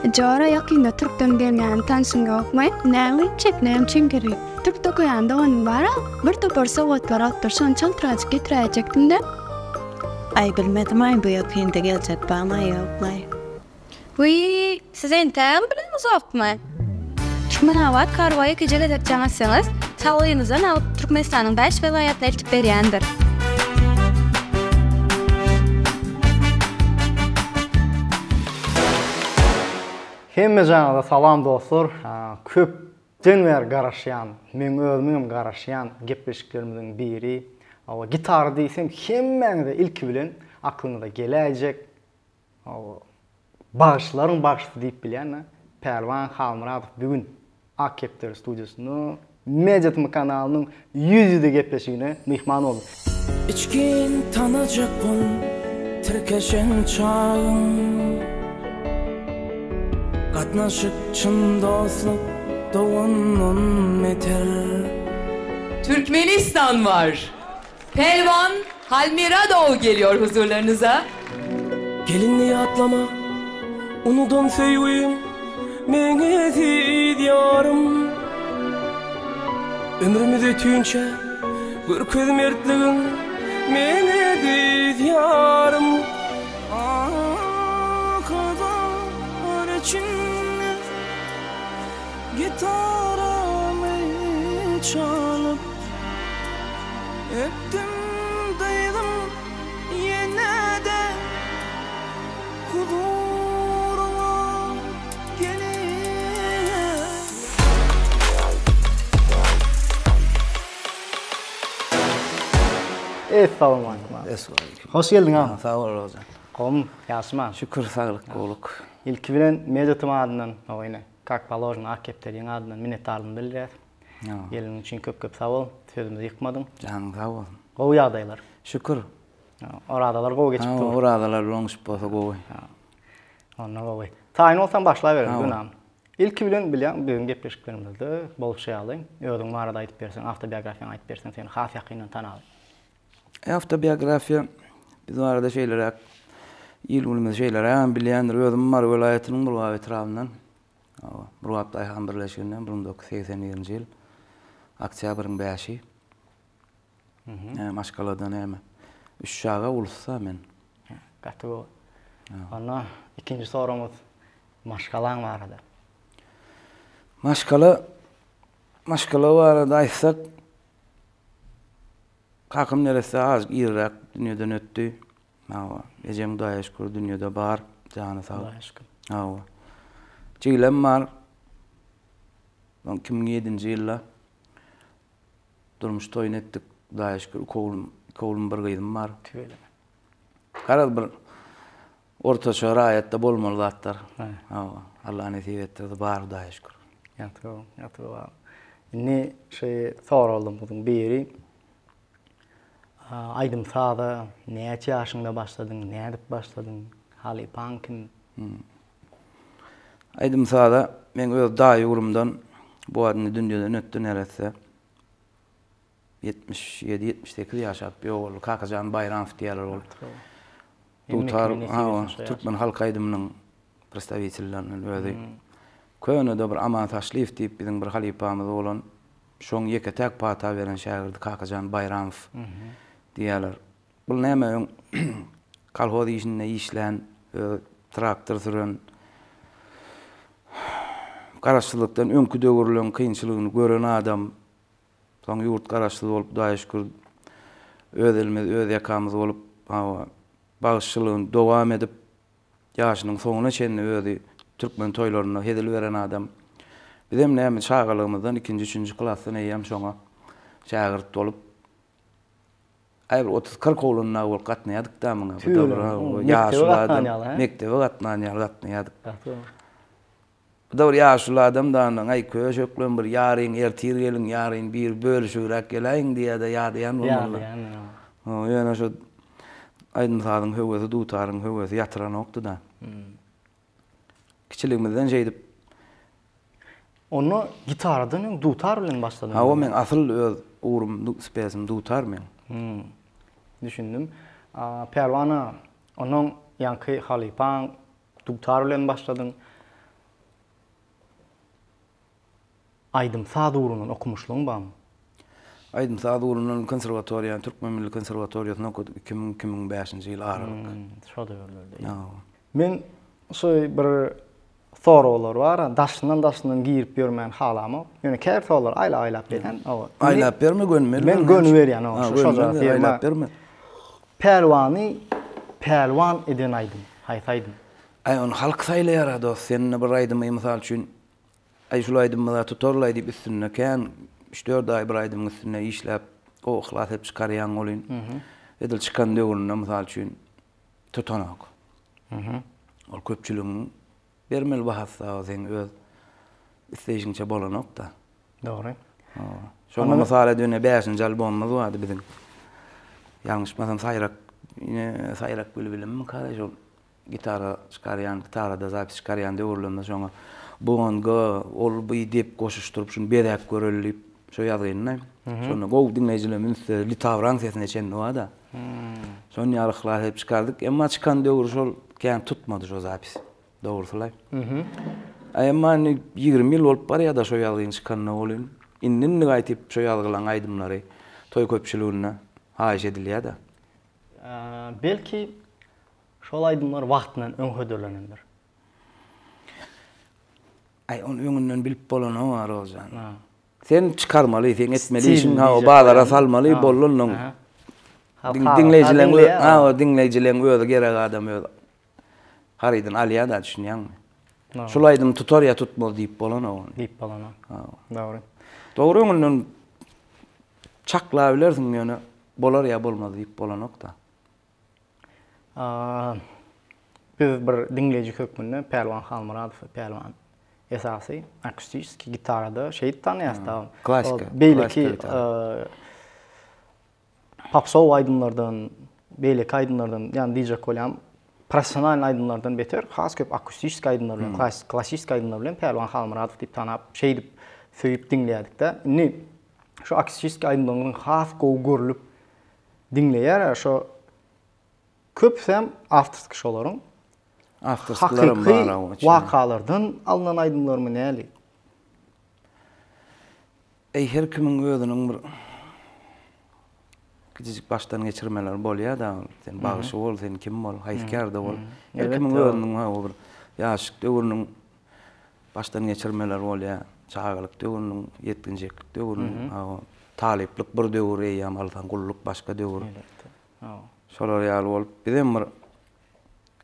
Jora ýakynda türkden gelýän tanşyň ýokmy? Näme etjek, näme üçin gerek? Türkde okaýan doganym bar-a, bir topar sowgatlar alypdyr, şony çaltyrajyk getiräýjekdim-dä. Aý bilmedim-aý bu ýakynda geljek barmy ýokmy? Wiý, siz entägem bileňizokmy? Türkmenabat Kargo ýekeje gezek jaň etseňiz, salgyňyzdan alyp Türkmenistanyň bäş welaýatyna eltip berýändir. Hemmejaňyza salam dostlar. Köpden bäri garaşýan, meň özümiňem garaşýan gepleşiklerimiziň biri. Hawa, gitara diýsem hemmäňize ilki bilen aklyňyza geläýjek Hawa. Bagşylaryň bagşysy diýip bilýän-ä. Pälwan Halmyradow bu gün Ak kepderi studiýasynda Media TM kanalynyň Ýüz-ýüze gepleşigine myhman boldy. Içgin tanajak bol tirkeşen çagyň Gatnaşyk çyn dostluk dogandan beter. Türkmenistan var. Pälwan Halmyradow geliyor huzurlarınıza. Gelinni ýatlama, unudan söýgim, meň eziz ýarym. Ömrümiz ötünçä görkez mertligiň, meň eziz ýarym. Akadar içinde gitaramy çalyp. Öpdüm gyzym ýene-de huzuryňa gelip. Essalawmaleýkum. Essalawmaleýkum. Hoş geldiň agam. Sag bol Roza. Gowmy, ýagşymy? Şükür saglyk gowluk. Ilki bilen Media TM adyndan, ine, kak položeno Ak kepderiň adyndan minnetdarlygymy bildirýäs. Geleniň üçin köp köp sag bol. Sözümizi ýykmadyň. Janyň sag bolsun. Gowy ýagdaýlar. Şükür. Orazalar gowy geçip dur. Orazalar oňuşyp bolsa gowy. Onda gowy. Taýyn bolsaň başlabereli Günam. Ilki bilen bilýäň biziň gepleşiklerimizde bolşy ýaly özüň barada aýdyp berseň, awtobiografiýaňy aýdyp berseň seni has ýakyndan tanaly. Awtobiografiýa biz barada şeýleräk il-günümiz şeýlerägem bilýändir. Özüm Mary welaýatynyň Murgap etrabyndan. Hawa, Murgap daýhan birleşiginden 1981-nji ýyl oktýabryň bäşi. Maşgalada näme? Üç çaga ulusy-da men. Gaty gowy. Onda ikinji soragymyz maşgalaň barada. Maşgala, maşgala barada aýtsak, kakam neresse azajyk irräk dünýeden ötdi. Hawa, ejem Hudaýa şükür dünýede bar, jany sag. Hudaýa şükür. Hawa. Jigilem bar. Soň 2007-nji ýylda durmuş toýuny etdik. Hudaýa şükür iki oglum, iki oglum, bir gyzym bar. Tüweleme. Garaz bir ortaça raýatda bolmaly zatlar. Hawa, Allah nesip etdirdi, bar Hudaýa şükür. Ýaty gowy, ýaty gowy. Indi şu soraglarymyzyň biri Aýdym-saza näçe ýaşyňda başladyň, nädip başladyň, halypaň kim? Aýdym-saza meň öz daýy ugrumdan bu wagt indi dünýeden ötdi neresse. 77, 78 ýaşap ýogaldy. Kakajan Baýramow diýýärler ol. Dutar, hawa, türkmen halk aýdymynyň predstawitellerinden özi. Könede bir Aman Taşlyýew diýip biziň bir halypamyz bolan. Şoň ýeke-täk pata beren şägirdi Kakajan Baýramow diýýärler. Bul näme öň kolhoz işinde işlän, öz traktor süren, garaşsyzlykdan öňki döwürleň kynçylygyny gören adam. Soň ýurt garaşsyz bolup, Hudaýa şükür, öz elimiz, öz ýakamyz bolup, hawa, bagşyçylygyny dowam edip, Ýaşynyň soňuna çenli özi türkmen toýlarynda hezil beren adam. Bizem näme çagalygymyzdan ikinji, üçünji klasdan eýýäm şoňa şägirt bolup, aý bir otuz-kyrk oglan dagy bolup gatnaýardyk-da muňa. Bu da bir ýaşuly adam. Mekdebe gatnan ýaly gatnaýardyk. Bu-da bir ýaşuly adam danyň, Aý, köşeklem bir ýaryn ertir geliň, ýaryn bir bölüşibräk geläýiň diýýär-de, ýadaýan bolmaly. Ýadaýan, hawa. Ýöne şu aýdym-sazyň höwesi, dutaryň höwesi ýatyranokdy-da. Kiçiligimizden şeýdip. Onda gitaradan öň dutar bilen başladyň? Hawa, meň asyl öz ugrum, spesim dutar meň. Düşündim. Pälwan aga, onnoň ýaňky halypaň Dutar bilen başladyň. Aýdym-saz ugrundan okumyşlygyň barmy? Aýdym-saz ugrundan konserwatoriýany, Türkmen milli konserwatoriýasyny okadyk 2000, 2005-nji ýyl aralyk. Şo döwürlerde. Men şu bir soraglar bar, daşyndan daşyndan girip ýörmän halamok. Ýöne käbir soraglar aýlap aýlap berýän. Aýlap berme göni men. Men göni berýän oňa. Şu şoja aýlap berme. Pälwany pälwan eden aýdym. Haýsy aýdym? Aý ony halk saýlaýar-a dost. Sen indi bir aýdymy mysal üçin Aý şul aýdymyza tutarlaý diýip üstünde kän üç-dört aý bir aýdymyň üstünde işläp gowy yhlas edip çykarýaň welin edil çykan döwründe mysal üçin tutanok. Ol köpçüligiň bermeli bahasy dagy seň öz isleýşiňçe bolanok-da. Dogry. Şoňa mysal edip ine bäşinji albomymyz bardy biziň. Ýalňyşmasam Saýrak ine Saýrak bilbilimmi şol Gitara çykarýan, gitarada zapis çykarýan döwürlerimde şoňa bongo, ol bu diýip goşuşdyryp şuny bezäp göreli diýip şo ýazgyny. Şonda gowy diňleýjilerimiz ünsde litawraň sesine çenli bar-da. Şony ýaly yhlas edip çykardyk. Emma çykan döwri şol kän tutmady şo zapis. Dogrusylaý. A emma indi 20 ýyl bolup barýar-da şo ýazgyň çykanyna welin, indi-indi gaýtyp şo ýazgylaň aýdymlary toý köpçüliginde haýyş edilýär-de. Belki Şol aýdymlar wagtyndan öň hödürlenendir. Aý ony öňünden bilip bolanok Rozjan. Sen çykarmaly, seň etmeli işiň ha bazara salmaly boldy ondan. Diňleýjileň ha diňleýjileň özi gerek adam öz harydyny alýar-da düşünýäňmi? Şul aýdym tutar ýa tutmaz diýip bolanok ony. Diýip bolanok. Dogry. Dogry öňünden çaklabilersiň ýöne bolar ýa bolmaz diýip bolanok-da. Biz bir diňleýji hökmünde Pälwan Halmyradowy, Pälwan esasy akustiçeskiý gitarada şeýdip tanaýas da. Klassika. Beýleki popsow aýdymlardan, beýleki aýdymlardan, ýagny diýjek bolýan, professional aýdymlardan beter has köp akustiçeskiý aýdymlar bilen, klassik aýdymlar bilen Pälwan Halmyradow diýip tanap, şeýdip söýüp diňleýärdik-de. Indi şu akustiçeskiý aýdymlaryň has gowy görlüp Diňleýär-ä şo köpüsem awtorski şolaryň. Awtorskilaram bar Hakyky wakalardan alnan aýdymlarmy näli? Eý her kimiň özüniň bir kiçijik başdan geçirmeleri bolýa-da, sen bagşy bol, sen kim bol, haýsy kärde bol. Her kimiň özüniň hawa bir ýaşlyk döwrüniň Başdan geçirmeler bolýar. Çagalyk döwrüniň, ýetginjeklik döwrüniň, hawa, talyplyk bir döwür eýýäm alsaň, gulluk başga döwür. Şolar ýaly bolup, bizem bir,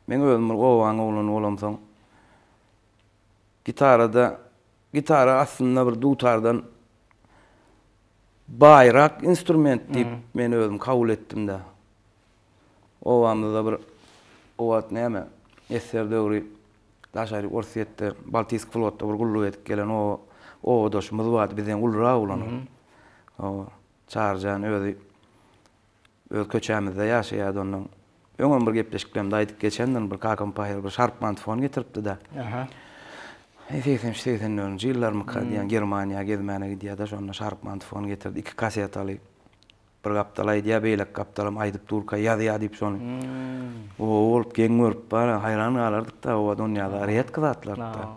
meň özüm bir obaň oglany bolamsoň, gitarada, gitara aslynda bir dutardan baýrak instrument diýip men özüm kabul etdim-de. Obamyzda bir o wagt näme, esger döwri daşary Orsýetde, Baltiýsk flotda bir gulluk edip gelen oba obadaşymyz bardy, bizden ulurak oglan ol. Hawa, Çaryjan özi öz köçämizde ýaşaýardy ondan. Öňem bir gepleşiklerimde aýdyp geçendim, bir kakam pahyr bir Sharp mantofon getiripdi-de. Aha. 83 84-nji ýyllarmyka diýýän, Germaniýa gezmäne gidýär-de, şonda Sharp mantofon getirdi, iki kasetaly. Bir gapdal aýdýar, beýleki gapdalam aýdyp durka ýazýar diýip şony. Gowy bolup geň görüp bar, haýran galardyk-da, o wagt onýa-da redki zatlardy-da.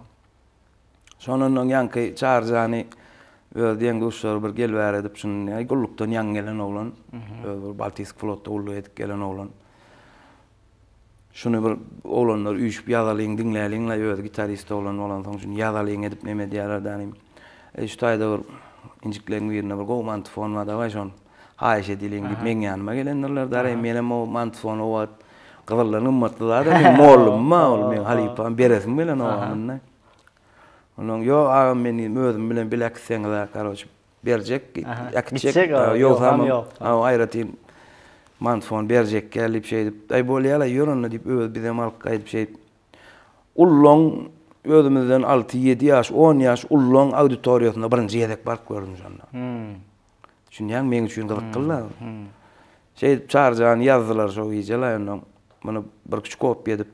Şondan ýaňky Çaryjany öz deň-duşlary bir gel bäri edip şuny gullukdan ýaňy gelen oglan, öz bir Baltiýsk flotda gulluk edip gelen oglan. Şuny bir oglanlar üýşüp ýazalyň, diňläliň-laý, özi gitarist oglan bolansoň şuny ýazalyň edip neme edýärler dänim. Eý şu taýda bir injikleň birinde bir gowy mantofon bar dawaý şony haýyş edeliň diýip meň ýanyma gelendirler däreý. Menem o mantofony o wagt gyzyldan gymmatly zat-a meň mollumym-a ol meň halypam beresim gelenok munda. Ondan ýok agam men diýdim özüm bilen bile äkitseňiz-ä karoçe Berjek, äkitjek, ýogsam aýratyn mantfon berjek gel diýip şeýdip, aý bolýa-la ýör onda diýip özi bizem alyp gaýdyp şeýdip. Ullaň özümizden 6-7 ýaş, 10 ýaş ullaň auditoriýasynda birinji gezek baryp gördüm şonda. Düşünýäňmi, meň üçin gyzykly-la. Şeýdip Çaryjany ýazdylar şo gije-la ondan. Muny bir kiçi kopýa edip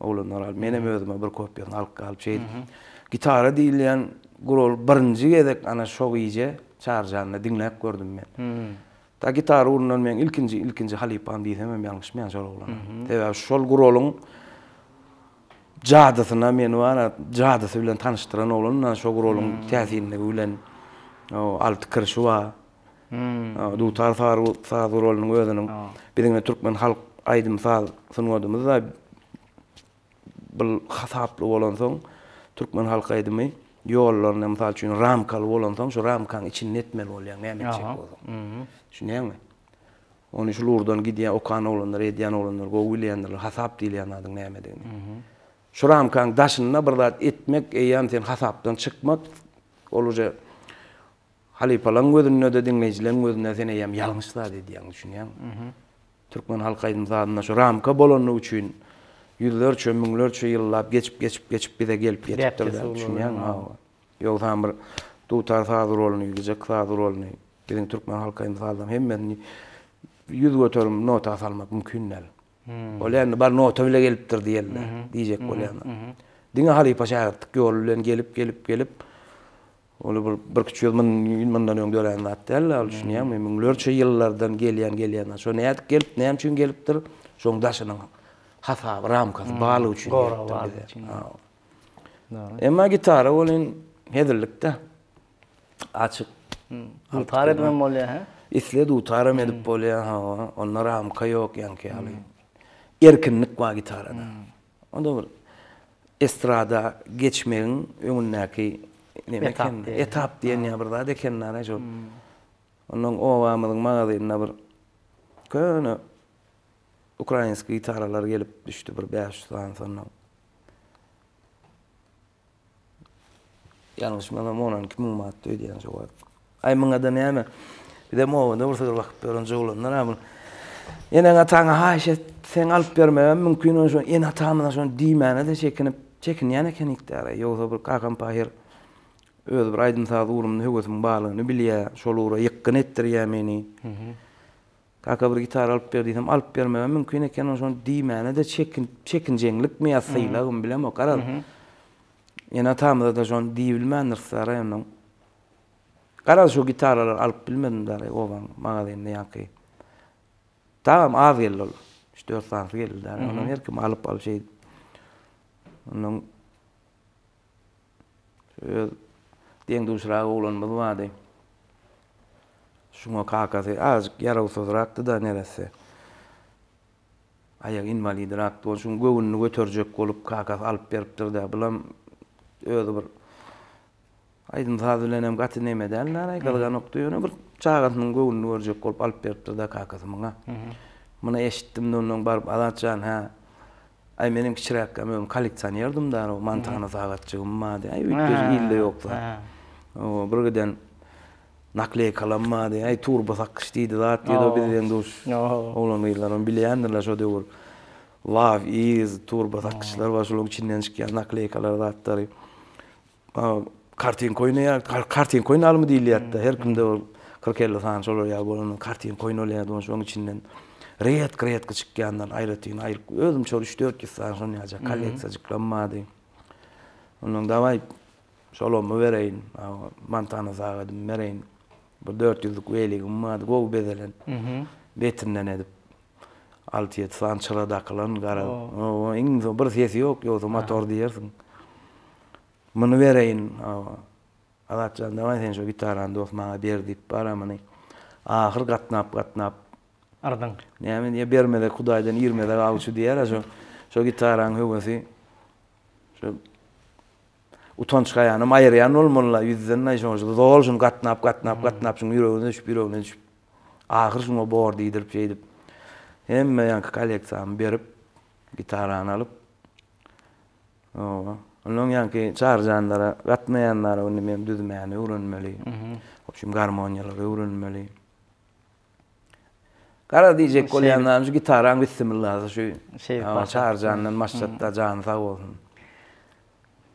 Oglanlar alyp, menem özüme bir kopýasyny alyp galyp şeýdip. Gitara diýilýän gural birinji gezek ana şo gije Çaryjanda diňläp gördüm men. Ta gitara ugrundan meň ilkinji ilkinji halypam diýsemem ýalňyşmaýan şol oglan. Sebäbi şol guralyň. Jadysyna meni bar-a, jadysy bilen tanyşdyran oglan-da şo guralyň täsinligi bilen alty kirşi bar. Dutar saz guralynyň özüniň biziň ine türkmen halk aýdym-saz sungatymyz-da bul hasaply bolansoň, türkmen halk aýdymy ýollaryna mysal üçin ramkaly bolansoň, şo ramkaň içinde etmeli bolýaň, näme etjek bolsaň. Düşünýäňmi? Ony şul ugurdan gidýän, okan oglanlar, edýän oglanlar gowy bilýändirler, hasap diýilýän zadyň nämedigini. Şu ramkaň daşynda bir zat etmek, eýýäm sen hasapdan çykmak, ol uje halypalaryň gözünde-de, diňleýjileriň gözünde sen eýýäm ýalňyş zat edýäň, düşünýäňmi? Türkmen halk aýdym-sazynda şu ramka bolany üçin ýüzlerçe, müňlerçe ýyllap geçip, geçip, geçip bize gelip ýetipdir-de, düşünýäňmi? Hawa. Ýogsam bir dutar saz guralyny, gyjak saz guralyny, biziň türkmen halk aýdym-sazlaryň hemmesini 100% nota salmak mümkin däl. Bolýa indi bar nota bile gelipdir diýeli, diýjek bolýan. Diňe halypa şägirtlik ýoly bilen gelip, gelip, gelip, ol bir birküç ýüz müň mundan öň dörän zat däl-de, ol düşünýäňmi? Müňlerçe ýyllardan gelýän, gelýän zat. Şo nädip gelip, näme üçin gelipdir? Şoň daşynyň hasaby, ramkasy barlygy üçin gelipdir bize. Emma gitara welin hezillikde. Açyk. Dutar edip hem bolýar, hä? Isle dutar hem edip bolýar, hawa. Onda ramka ýok ýaňky ýaly. Erkinlik bar gitarada. Onda bir estrada geçmegiň öňündäki neme eken, etap diýen ýa bir zat eken-dä şol. Ondan obamyzyň magazynda bir köne ukrainskiý gitaralar gelip düşdi bir 500 sany sondan. Ýalňyşmasam 12 müň manat öýdýän şo wagt. Aý muňa-da näme? Bizem obada bir sygyr bakyp ýören oglanlar-a bu. Eneň ataňa haýyş etseň alyp bermegem mümkin, ony şo ene-atamyza şony diýmäne-de çekinip, çekinýän ekenik-dä. Ýogsa bir kakam pahyr özi bir aýdym-saz ugrunda höwesimiň barlygyny bilýär, şol ugra ýykgyn etdirýär meni. Kaka bir gitara alyp ber diýsem, alyp bermegem mümkin eken, ony şony diýmäne-de çekin, çekinjeňlikmi ýa sylagmy bilemok, garaz. Ene-atamyza-da şony diýibilmändiris daraý onnoň. Garaz şu gitaralary alyp bilmedim daraý obaň magazynda ýaňky. Dagam az geldi ol. Üç-dört sanysy geldi daraý. Ondan her kim alyp alyp şeýdip. Onnoň Öz deň-duşrak oglanymyz bardy. Şuňa kakasy azajyk ýarawsyzrakdy-da neresse. Aýagy inwalidrakdy. Ol şuň göwnüni göterjek bolup kakasy alyp beripdir-de. Bulam özi bir aýdym-saz bilenem gaty neme däldi-ä, gyzyganokdy. Ýöne bir çagasynyň göwnüni görjek bolup alyp beripdir-de kakasy muňa. Muny eşitdim-de ondan baryp Azat jan, hä, Aý menem kiçiräkkäm özüm kolleksionerdim da, o Montana sagatjygym bardy. Aý üýtgeşik ilde ýok zat. O bir giden nakleýkalam bardy. Aý turbo sakyş diýdi zat diýdi o bizden duş. Oglan gyzlar ony bilýändirler şo döwür. Love is turbo sakyşlar bar şolaryň içinden çykýan nakleýkalar zatlary. Kartinka oýnaýar, kartinka oýnalymy diýilýärdi. Her kimde bir 40-50 sany şolar ýaly bolandan kartinka oýnalýardy, onuň şonuň içinden redki-redki çykýandan aýratyn aýryp, özüm şol 3-400 sany şonuň ýalyja kolleksiýajyklam bardy. Ondan dawaý şolamy bereýin, Montana sagadymy bereýin. Bir 400-lük weligim bardy, gowy bezelen. Betinden edip. 6-7 sany çyra dakylan gara. Owa, iň soň bir sesi ýok, ýogsa motor diýersiň. Muny bereýin. Hawa. Azatjan, dawaý sen şo gitarany dost maňa ber diýip bar-a muny. Ahyr gatnap, gatnap. Yrdyň. Näme diýýär, bermezek Hudaýdan irmezek awçy diýýär-ä şo. Şo gitaranyň höwesi. Şo utanç gaýanam aýyrýan bolmaly-la ýüzden-aý şoň zol şuny gatnap, gatnap, gatnap şuň ýüregine düşüp, ýüregine düşüp. Ahyr şuňa bor diýdirip şeýdip hemme ýaňky kolleksiýamy berip, gitarany alyp, Oba. Ondan ýaňky çarjanlara gatnaýanlara indi men düzmäni öwrenmeli. Wobşem garmoniýalary öwrenmeli. Garaz diýjek bolýan zadym şu gitaraň bissimillasy şu çarjandan başlatda jany sag bolsun.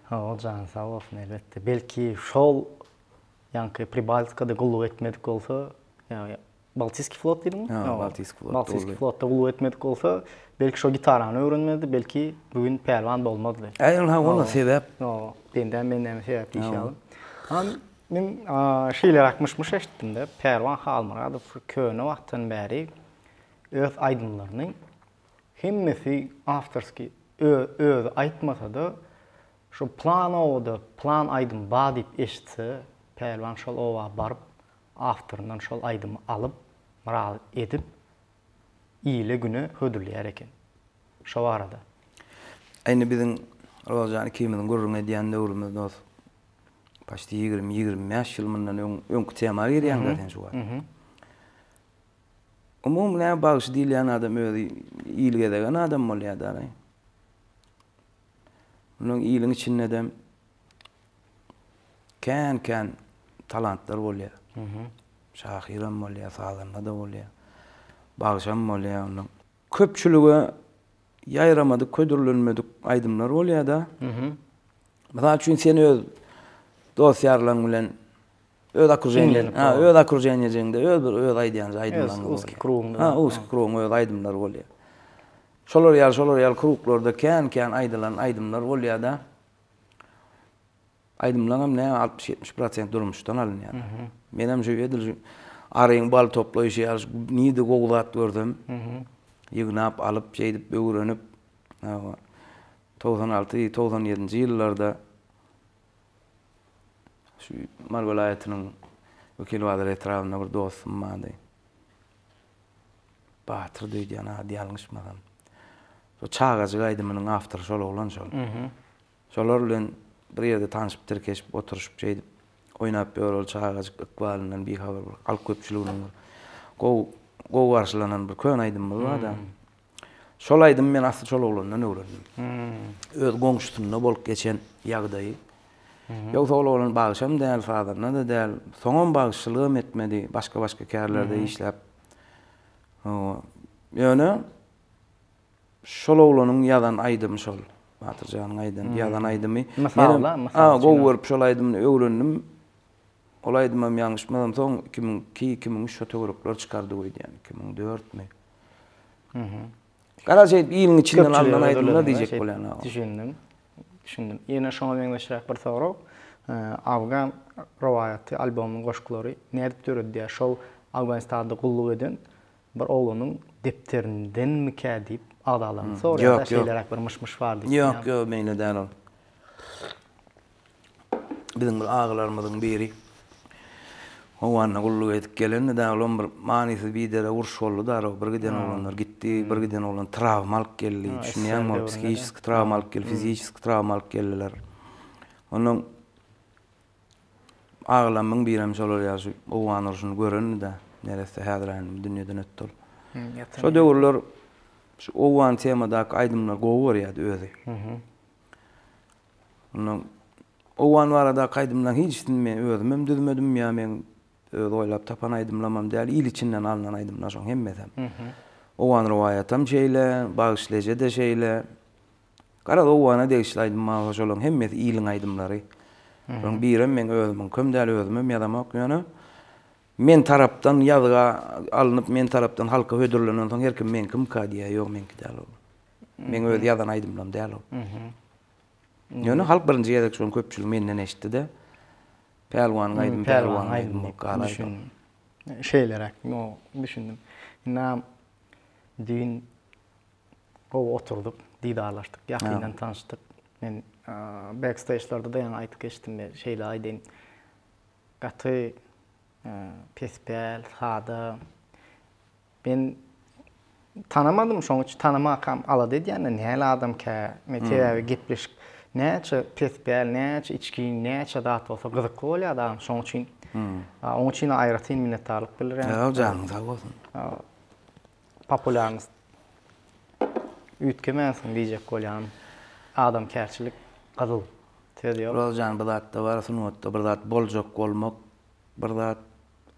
Hawa jany sag bolsun elbetde. Belki şol ýaňky Pribaltikada gulluk etmedik bolsa, ýa Baltiýskiý flot diýdiňmi? Ha, Baltiýskiý flotda. Baltiýskiý flotda gulluk etmedik bolsa, belki şo gitarany öwrenmezdi, belki bu gün pälwan bolmazdy. Äý, ol ha, ol sebäp. Hawa, bendäm men näme sebäp diýşi ýaly. Ha, men şeýleräk myş-myş eşitdim-de, Pälwan Halmyradow köne wagtdan bäri öz aýdymlaryny hemmesi awtorskiý. özi aýtmasa-da, şu plan obada plan aýdym bar diýip eşitse, Pälwan şol oba baryp, awtoryndan şol aýdymy alyp, myraly edip, ile-güne hödürleýär eken. Şo barada. Indi biziň Rozyjan ikimiziň gürrüň edýän döwrümiz dos. Paçti 20, 25 ýyl mundan öň öňki tema girýäň-dä sen şu wagt. Umumy näme bagşy diýilýän adam özi il gezegen adam bolýar daraý. Munuň iliň içinde-de kän-kän talantlar bolýar. Şahyram bolýar, sazanda-da bolýar, bagşam bolýar onuň. Köpçülige ýaýramadyk, hödürlenmedik aýdymlar bolýar-da. Mysal üçin sen öz dost-ýarlaryň bilen öz okruženiýe, ha, öz okruženiýejeňde öz bir öz aýdýan aýdymlaryň bolýar. Öz krugyňda. Ha, öz krugyň öz aýdymlary bolýar. Şolar ýaly, şolar ýaly kruglarda kän-kän aýdylan aýdymlar bolýar-da. Aýdymlaňam näme 60-70 prosent durmuşdan alynýar. Menem şu edil şu aryň bal toplaýşy ýaly şu nirde gowy zat görsem, ýygnap alyp şeýdip öwrenip, 96, 97-nji ýyllarda şu Mary welaýatynyň Wekilbazar etrabynda bir dostum bardy. Batyr öýdýän ady ýalňyşmasam. Şo Çagajyk aýdymynyň awtory şol oglan şol. Şolar bilen bir ýerde tanşyp tirkeşip oturyşyp şeýdip oýnap ýör ol çagajyk ykbalyndan bihabar bir halk köpçüliginiň bir gowy gowy garşylanan bir köne aýdymymyz barda. Şol aýdymy men asly şol oglandan öwrendim. Öz goňşusynda bolup geçen ýagdaýy. Ýogsa ol oglan bagşam däl, sazanda-da däl. Soňam bagşylygam etmedi, başga-başga kärlerde işläp. Ýöne Şol oglanyň ýazan aýdymy şol. Batyrjanyň aýdan, ýazan aýdymy. Mysal-da, mysal üçin. Gowy görüp şol aýdymyny öwrendim. Ol aýdymam ýalňyşmasam soň 2002, 2003 şo töwerekler çykardy öýdýän, 2004-mi. Garaz şeýdip iliň içinden alnan aýdymlar diýjek bolýan. Düşündim. Düşündim. Ýene şoňa meňzeşräk bir sorag. Afgan rowaýaty albomynyň goşgulary nädip döredilýär? Şol Afganistanda gulluk eden Bir oglanyň depderindenmikä diýip agzalarymyz soraýar-da, şeýleräk bir myş-myş bar diýip. Ýok, ýok, beýle däl ol. Biziň bir agalarymyzyň biri Owganda gulluk edip gelende-de, olam bir manysyz biderek uruş boldy-da, bir giden oglanlar gitdi, bir giden oglan trawma alyp geldi, düşünýäňmi, ol psihiçeski trawma alyp geldi, fiziçeski trawma alyp geldiler. Ondan Agalamyň birem şolar ýaly şu owgan urşuny görendi-de, neresse häzir indi dünýeden ötdi ol. Şo döwürler şu owgan temadaky aýdymlary gowy görýärdi özi. Ondan owgan baradaky aýdymlaryň hiçisini men özümem düzmedim ýa meň öz oýlap tapan aýdymlamam däl, il içinden alnan aýdymlar şoň hemmesem. Owgan rowaýatam şeýle, Bagyşleje-de şeýle. Garaz Owgana degişli aýdym bar bolsa şolaryň hemmesi iliň aýdymlary. Şolaryň birem meň özümiňkem däl özümem ýazamok ýöne men tarapdan ýazga alnyp men tarapdan halka hödürlenen soň her kim meňkimka diýýär ýok meňki däl ol. Meň öz ýazan aýdymlarym däl ol. Ýöne halk birinji gezek şonuň köpçüligi menden eşitdi-de Pälwanyň aýdymy Pälwanyň aýdymy bolup galaýdy. Şeýleräk düşündim. Indi düýn Gowy oturdyk, didarlaşdyk, ýakyndan tanyşdyk. Men backstage'lerde-de ýaňy aýdyp geçdim, men şeýle aýdaýyn. Gaty pespäl, sada. Men tanamadym, şonuň üçin tanamakam alada edýän-de, nähili adamkä? Men sebäbi gepleşik näçe pespäl, näçe içgin, näçe zat bolsa gyzykly bolýar adam. Şonuň üçin onuň üçin aýratyn minnetdarlyk bildirýän. Ýok, janyň sag bolsun. Populýarnost üýtgemänsiň diýjek bolýan adamkärçilik gyzyl söz ýok. Rozjan bir zatda bar sungatda bir zat boljak bolmak bir zat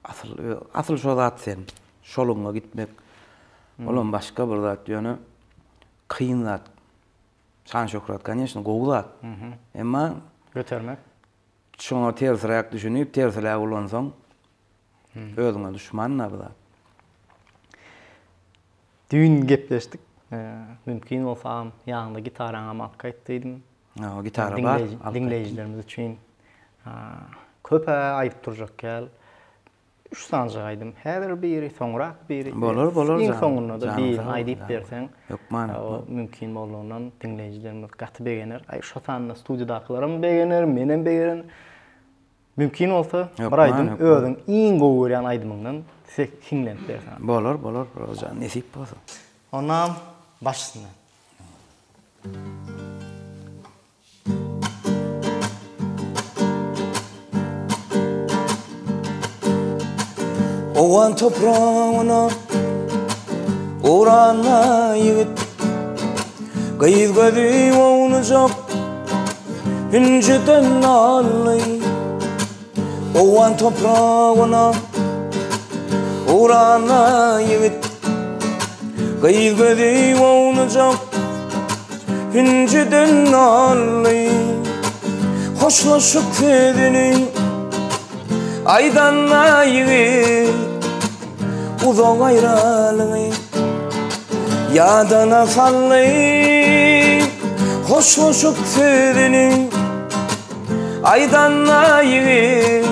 asyl asyl şo zat sen şoluňa gitmek olam başga bir zat ýöne kyn zat şan şöhrat koneşno gowy zat emma götermek şoňa tersiräk düşünip tersiräk ulansaň Özüňe duşman-da bu zat. Düýn gepleşdik. Mümkin bolsa agam ýanyňda gitaraňam alyp gaýt diýdim. Hawa, gitara bar. Diňleýjilerimiz üçin. Köp-ä aýdyp durjak däl. Üç sanjak aýdym. Häzir biri, soňrak biri. Bolar, bolar. Iň soňunda-da birini aýdyp berseň. Hökman. Mümkin boldugyndan diňleýjilerimiz gaty begener. Aý, şo sanda studiýadakylaram begener, menem begenerin. Mümkin bolsa, bir aýdym özüň iň gowy görýän aýdymyňdan hiňlenip berseň. Bolar, bolar, Rozyjan, nesip bolsa. Onam baş üstüne. Owgan topragyna uranda ýigit Gyz gözi ownujak hünjüden nally Owgan topragyna uranda ýigit Gyz gözi ownujak Hünjüden nally Hoşlaşyk sözüni Aýdanda ýigit Uzak aýralygy Ýadyna saldy Hoşlaşyk sözüni Aýdanda ýigit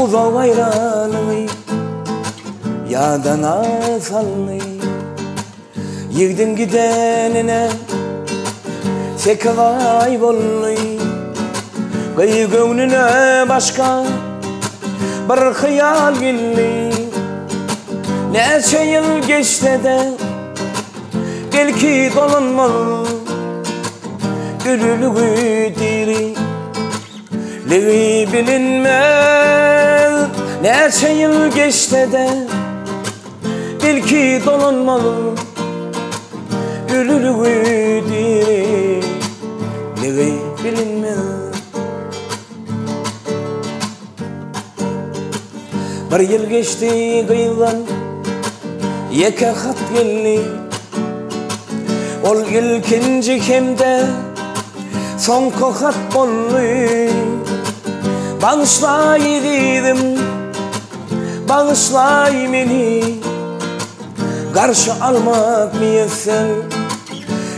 Uzak aýralygy Ýadyna saldy Ýigdiň gidenine sekiz aý boldy. Gyz göwnüne başga bir hyýal geldi. Näçe ýyl geçse-de belki dolanmaz. Ölüligi diri ligi bilinmez. Näçe ýyl geçse-de Belki dolanmaz Ölüligi diriligi bilinmez Bir ýyl geçdi gyzdan ýeke hat geldi Ol ilkinji hem-de soňky hat boldy Bagyşla ezizim Bagyşlaý meni Garşy almak miýesser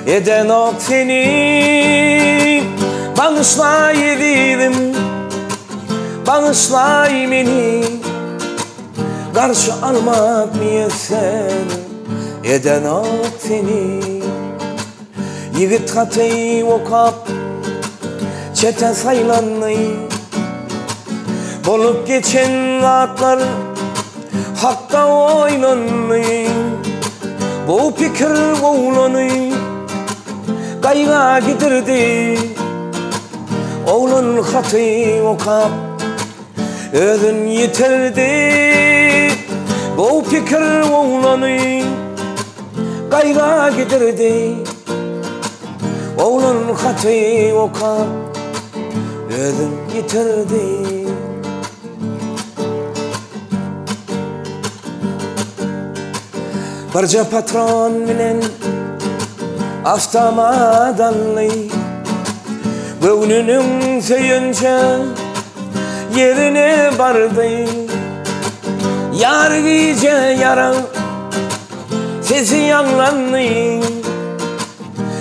Edenok seni Bagyşlaý ezizim Bagyşlaý meni Garşy almak miýesser Edenok seni Ýigit haty okap, çete saýlandy. Bolup geçen zatlar hakda oýlandy. Bu pikir oglany gaýga gidirdi. Oglan haty okap, özün ýitirdi. Bu pikir oglany Gaýga gidirdi Oglan haty okap Özün ýitirdi Birje patron bilen Awtomat aldy Göwnüniň söýünje Ýerine bardy Ýary gije ýaraň Sesi ýaňlandy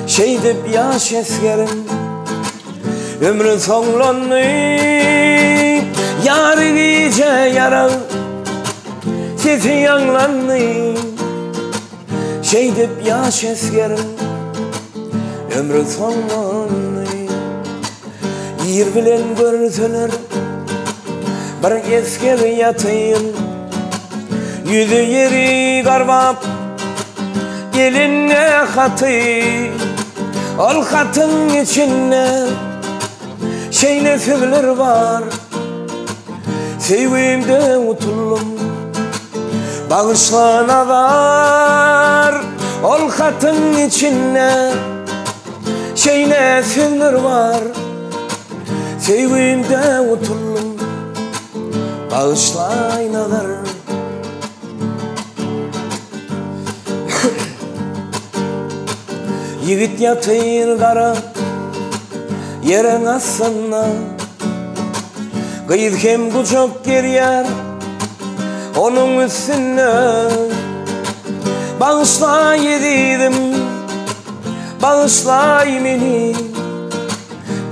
Şeýdip ýaş esgeriň Ömri soňlandy Ýary gije ýarag Sesi ýaňlandy Şeýdip ýaş esgeriň Ömri soňlandy Ir bilen görseler Bir esger ýatyr Ýüzi ýeri garbap Elinde haty Ol hatyň içinde Şeýle sözler bar Söýgimde utuldym Bagyşla Nazar Ol hatyň içinde Şeýle sözler bar Söýgimde utuldym Bagyşlaý Nazar Ýigit ýatyr gara Ýeriň astynda Gyz hem gujak gerýär Onuň üstünde Bagyşlaý ezizim Bagyşlaý meni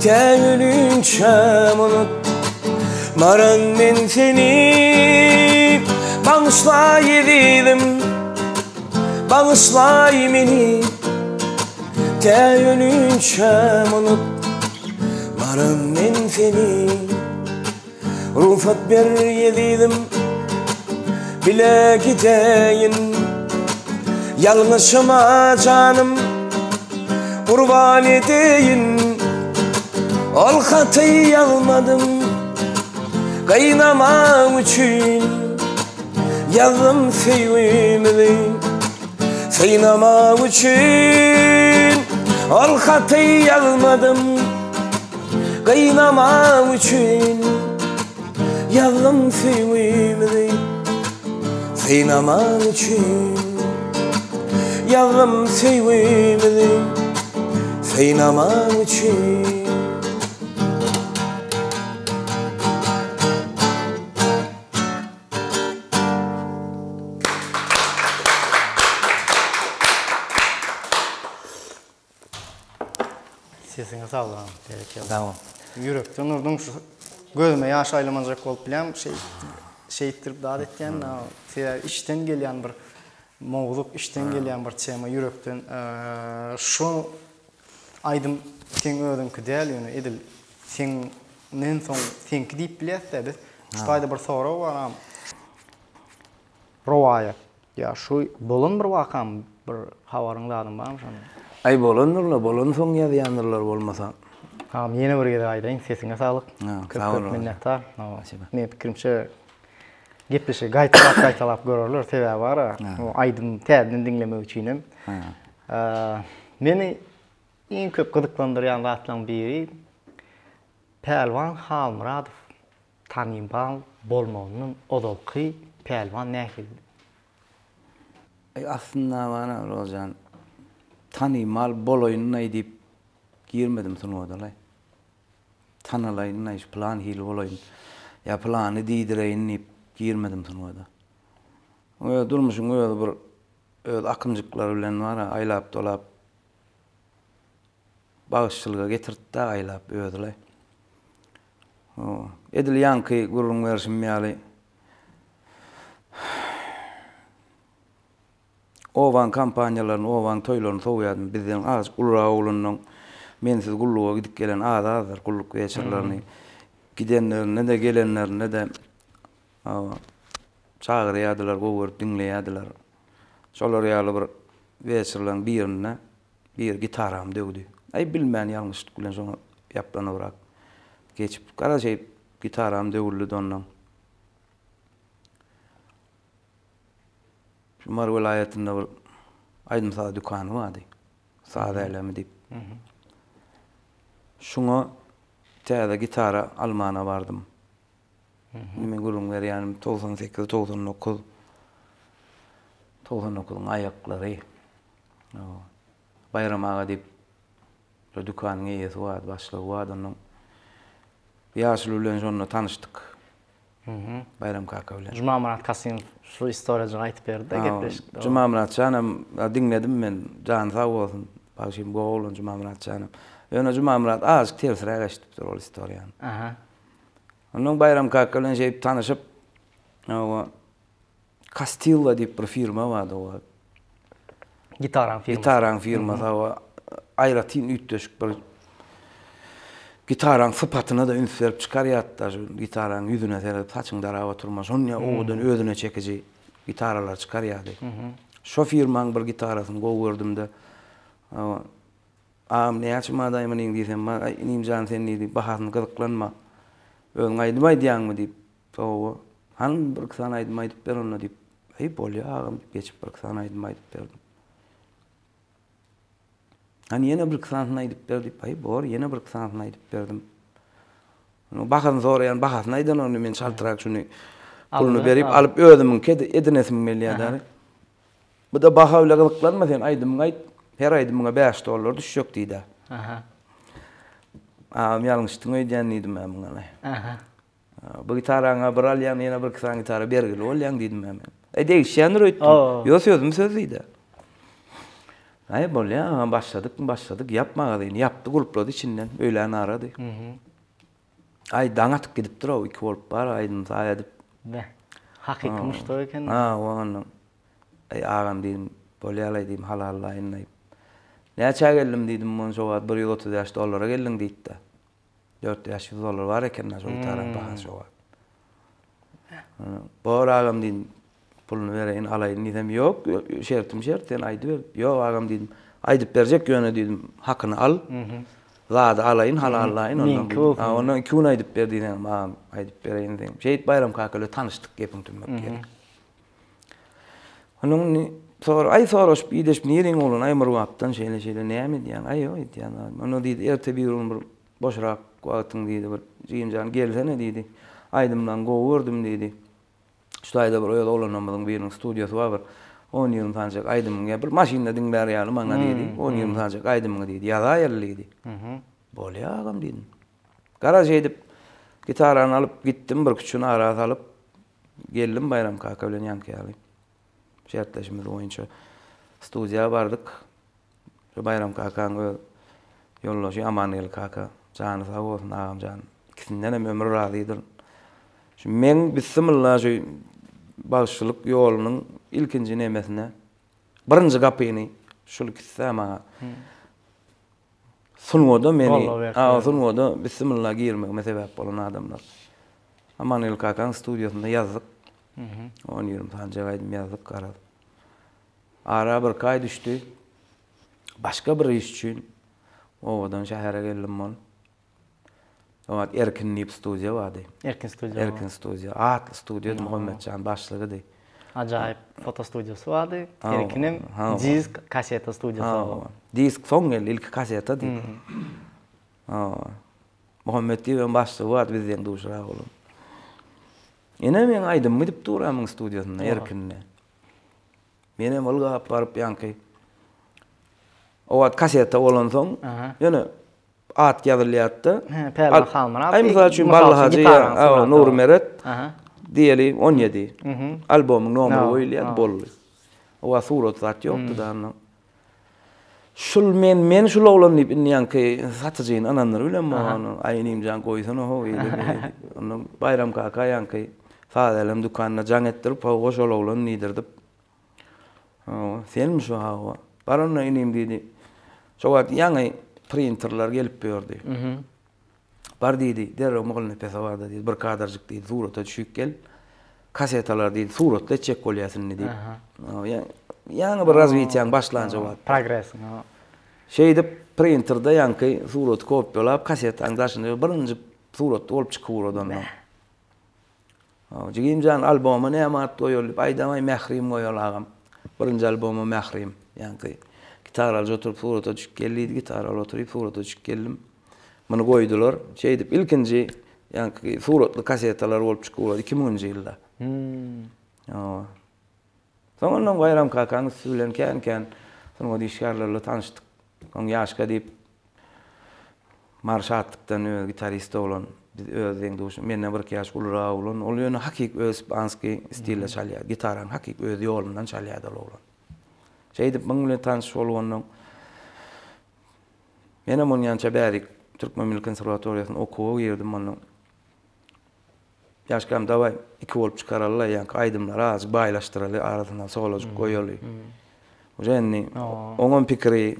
Tä ölünçäm unutmaryn men seni. Bagyşlaý ezizim, bagyşlaý meni Tä ölünçäm unut baran men seni Rugsat ber ezizim, bile gideýin Ýalňyşyma janym gurban edeýin Ol haty ýazmadym Gynamaň üçin ýazdym söýgimizi Synamak üçin ol haty ýazmadym Gynamaň üçin ýazdym söýgimizi Synamaň üçin ýazdym söýgimizi Synamaň üçin. Sesiňe saglyk agam, berekella. Sag bol. Ýürekden urduň şu gözüme ýaş aýlamajak bolup bilýän şeý şeýtdirip zat etýän sebäbi içden gelýän bir mowzuk içden gelýän bir tema ýürekden şu Aýdym seň özüňki däl ýöne edil seňden soň seňki diýip bilýäsdä biz. Şu taýda bir sorag bar agam. Rowaýat. Ýa şu bolan bir wakamy bir habaryň zadyň barmy şondan? Aý bolandyrla bolansoň ýazýandyrlar bolmasa. Agam ýene bir gezek aýdaýyn sesiňe saglyk. Köp köp minnetdar. Meň pikirimçe gepleşigi gaýtalap gaýtalap görerler sebäbi bara aýdym täzeden diňlemek üçinem. Meni iň köp gyzyklandyrýan zatlaryň biri Pälwan Halmyradow tanymal bolmagyndan ozalky Pälwan nähilidi? Aý aslynda bana Rozyjan tanymal bolaýyn-laý diýip girmedim sungata-laý. Tanalaýyn-laý şu pylan hili bolaýyn ýa pylany diýdireýin diýip girmedim sungata. Özi durmuşyň özi bir Öz akymjyklary bilen bar-a, aýlap-dolap bagşyçylyga getirdi-dä aýlap özi-le. Edil ýaňky gürrüň berşim ýaly, obaň kompaniýalaryny, obaň toýlaryny sowýardym. Bizden azajyk ulurak oglanlaň mensiz gulluga gidip gelen az-azdyr, gulluk weçerlerini. Gidenlerinde-de, gelenlerinde-de Çagyrýardylar, gowy görüp diňleýärdiler. Şolar ýaly bir weçerleriň birinde biri gitaramy döwdi. Aý, bilmän ýalňyşlyk bilen şoňa ýaplanybrak geçip, gara şeýdip gitaram döwüldi-de ondan. Şu Mary welaýatynda bir aýdym-saz dükany bardy. Saz älemi diýip. Şoňa täze gitara almana bardym. Indi men gürrüň berýänim 98, 99, 99-yň aýaklary. Baýram aga diýip bir dükanyň eýesi bardy, başlygy bardy onuň. Ýaşuly bilen şonda tanyşdyk. Baýram kaka bilen. Jumamyrat Kasymow şu istoriýajygy aýtyp berdi-de gepleşikde. Jumamyrat janam diňledim men, jany sag bolsun. Bagşym gowy oglan Jumamyrat janam. Ýöne Jumamyrat azajyk tersräk eşidipdir ol istoriýany. Aha. Ondan Baýram kaka bilen şeýdip tanyşyp, oba Castilla diýip bir firma bardy o. Gitaraň firmasy. Gitaraň firmasy oba aýratyn üýtgeşik bir gitaraň sypatyna-da üns berip çykarýardy-da, şu gitaraň ýüzüne seredip saçyňy darap oturma, şonda owadan özüne çekiji gitaralar çykarýardy. Şo firmaň bir gitarasyny gowy gördüm-de, Agam näçe madaý munyň diýsem, aý inim jan sen diýdi, bahasyny gyzyklanma. Özüň aýdym aýdýaňmy diýip, hawa. Hany bir iki sany aýdym aýdyp ber onda diýip, aý bolýa agam diýip geçip bir iki sany aýdym aýdyp berdim. Hany ýene bir iki sanysyny aýdyp ber diýip, aý bor ýene bir iki sanysyny aýdyp berdim. Bahasyny soraýan bahasyny aýdan onda men çaltrak şuny puluny berip alyp özümiňki edinesim gelýär. Bu-da baha bile gyzyklanma sen aýdymyňy aýt, her aýdymyňa 5 dollar düşjek diýdi. Aha. Agam ýalňyşdyň öýdýän diýdim men muňa. Aha. Bu gitaraňa bir alýaň, ýene bir iki sany gitara bergili bolýaň diýdim men. Eý degişýändir öýtdüm. Ýo sözüm söz diýdi. Aý bolýa agam başladyk, başladyk ýap magazyny ýapdy gulplady içinden öýlän arady. Aý daň atyp gidipdir-ow iki bolup bar aýdym saý edip. Beh. Hakyky muşdak eken. Hawa ondan. Aý agam diýdim, bolýalaý diýdim, halallaýyn diýip. Näçä geldim diýdim, munça wagt 135 dollara geldiň diýdi-de. 4-500 dollar bar eken-dä şo gitaraň bahasy şo wagt. Bor agam diýdim, puluny bereýin, alaýyn diýsem, ýok, şertim şert, sen aýdyber. Ýok agam diýdim, aýdyp berjek ýöne diýdim, hakyny al. Zady alaýyn, halallaýyn ondan. Meňki bolsun. Ha, ondan iki gün aýdyp ber diýseň, agam aýdyp bereýin diýdim. Şeýdip Baýram kaka bilen tanyşdyk gepiň tümmek ýeri. Onuň indi sor, aý soraşyp ideşip niriň oglan, aý Murgapdan şeýle şeýle näme edýäň, aý ýok edýän zadym. Onda diýdi, erte bir gün bir boşrak wagtyň diýdi, bir jigim jan gelsene diýdi. Aýdymlaryňy gowy gördüm diýdi. Şu taýda bir öz oglanlarymyzyň biriniň studiýasy bar bir on-ýigrimi sanjak aýdymyňy ýa bir maşynda diňlär ýaly maňa diýdi. On-ýigrimi sanjak aýdymyňy diýdi, ýazaýaly diýdi. Bolýa agam diýdim. Garaz şeýdip gitarany alyp gitdim bir küçüni ara salyp. Geldim Baýram kaka bilen ýaňky ýaly şertleşimiz boýunça studiýa bardyk. Şu Baýram kakaň öz ýoldaşy Amangeldi kaka jany sag bolsun agam jan. Ikisinden hem ömür razydyr. Şu meň bissimilla şu bagşylyk ýolunyň ilkinji nemesine birinji gapyny şul ikisi maňa Sungada meni, a sungada bissimilla girmegime sebäp bolan adamlar. Amangeldi kakaň studiýasynda ýazdyk. On ýigrimi sanjak aýdym ýazdyk garaz. Ara birki aý düşdi. Başga bir iş üçin obadan şähere geldim ol. O wagt Erkin diýip studiýa bardy. Erkin studiýa. Erkin studiýa. Atly studiýady, Muhammetjan başlygydy. Ajaýyp foto studiýasy bardy. Erkinem disk, kaseta studiýasy bardy. Disk soň geldi, ilki kasetady. Hawa. Muhammet diýip hem başlygy bardy bizden duşrak bolan. Ine meň aýdymym gidip dur muň studiýasynda, Erkinde. Menem ylgap baryp ýaňky o wagt kaseta bolansoň, ýöne at ýazylýardy-da. Pälwan Halmyrat. Aý, mysal üçin, Bally Hajy ýa Nury Meret diýeli 17. Albomyň nomeri goýulýardy, boldy. O wagt surat zat ýokdy-da onda. Şul men, men şul oglan diýip indi ýaňky satyjyny ynandyryp bilemok ony. Aý inim jan goýsana how eýle beýle diýip. Ondan Baýram kaka ýaňky Saz älem dükanyna jaň etdirip, hawa şol oglan diýdirdip. Hawa, senmi şu hawa. Bar onda inim diýdi. Şo wagt ýaňy printerler gelip ýördi. Bar diýdi, derrew Mugallynepese bar-da diýdi, bir kadrjyk diýdi, surata düşüp gel. Kasetalar diýdi, suratly etjek bolýas indi diýip. Ýaňy bir razwitiýaň başlanja wagt. Progresiň. Şeýdip printerde ýaňky suraty kopýalap, kasetaň daşyna birinji suratly bolup çykyp ugrady ondan. Jigim jan alboma näme at goýaly diýip aýdamaý Mährim goýaly agam. Birinji alboma Mährim. Ýaňky gitara alyp oturyp surata düşüp gel diýdi, gitara alyp oturyp surata düşüp geldim. Muny goýdular. Şeýdip ilkinji ýaňky suratly kasetalar bolup çykyp ugrady 2000-nji ýylda. Hawa. Soň ondan Baýram kakaň üsti bilen kän-kän sungat işgärleri bilen tanyşdyk. Soň Ýaşka diýip Mary Şatlykdan öz gitarist oglan, biz öz deň-duşum, menden birki ýaş ulurak oglan. Ol ýöne hakyk öz ispanskiý stilde çalýar. Gitarany hakyk öz ýolundan çalýardy ol oglan. Şeýdip muň bilen tanyş bolup ondan menem onýança bärik Türkmen milli konserwatoriýasyna okuwa girdim ondan. Ýaşkam dawaý iki bolup çykaraly-la ýaňky aýdymlary azajyk baýlaşdyraly arasyndan solajyk goýaly. Uje indi oňam pikiri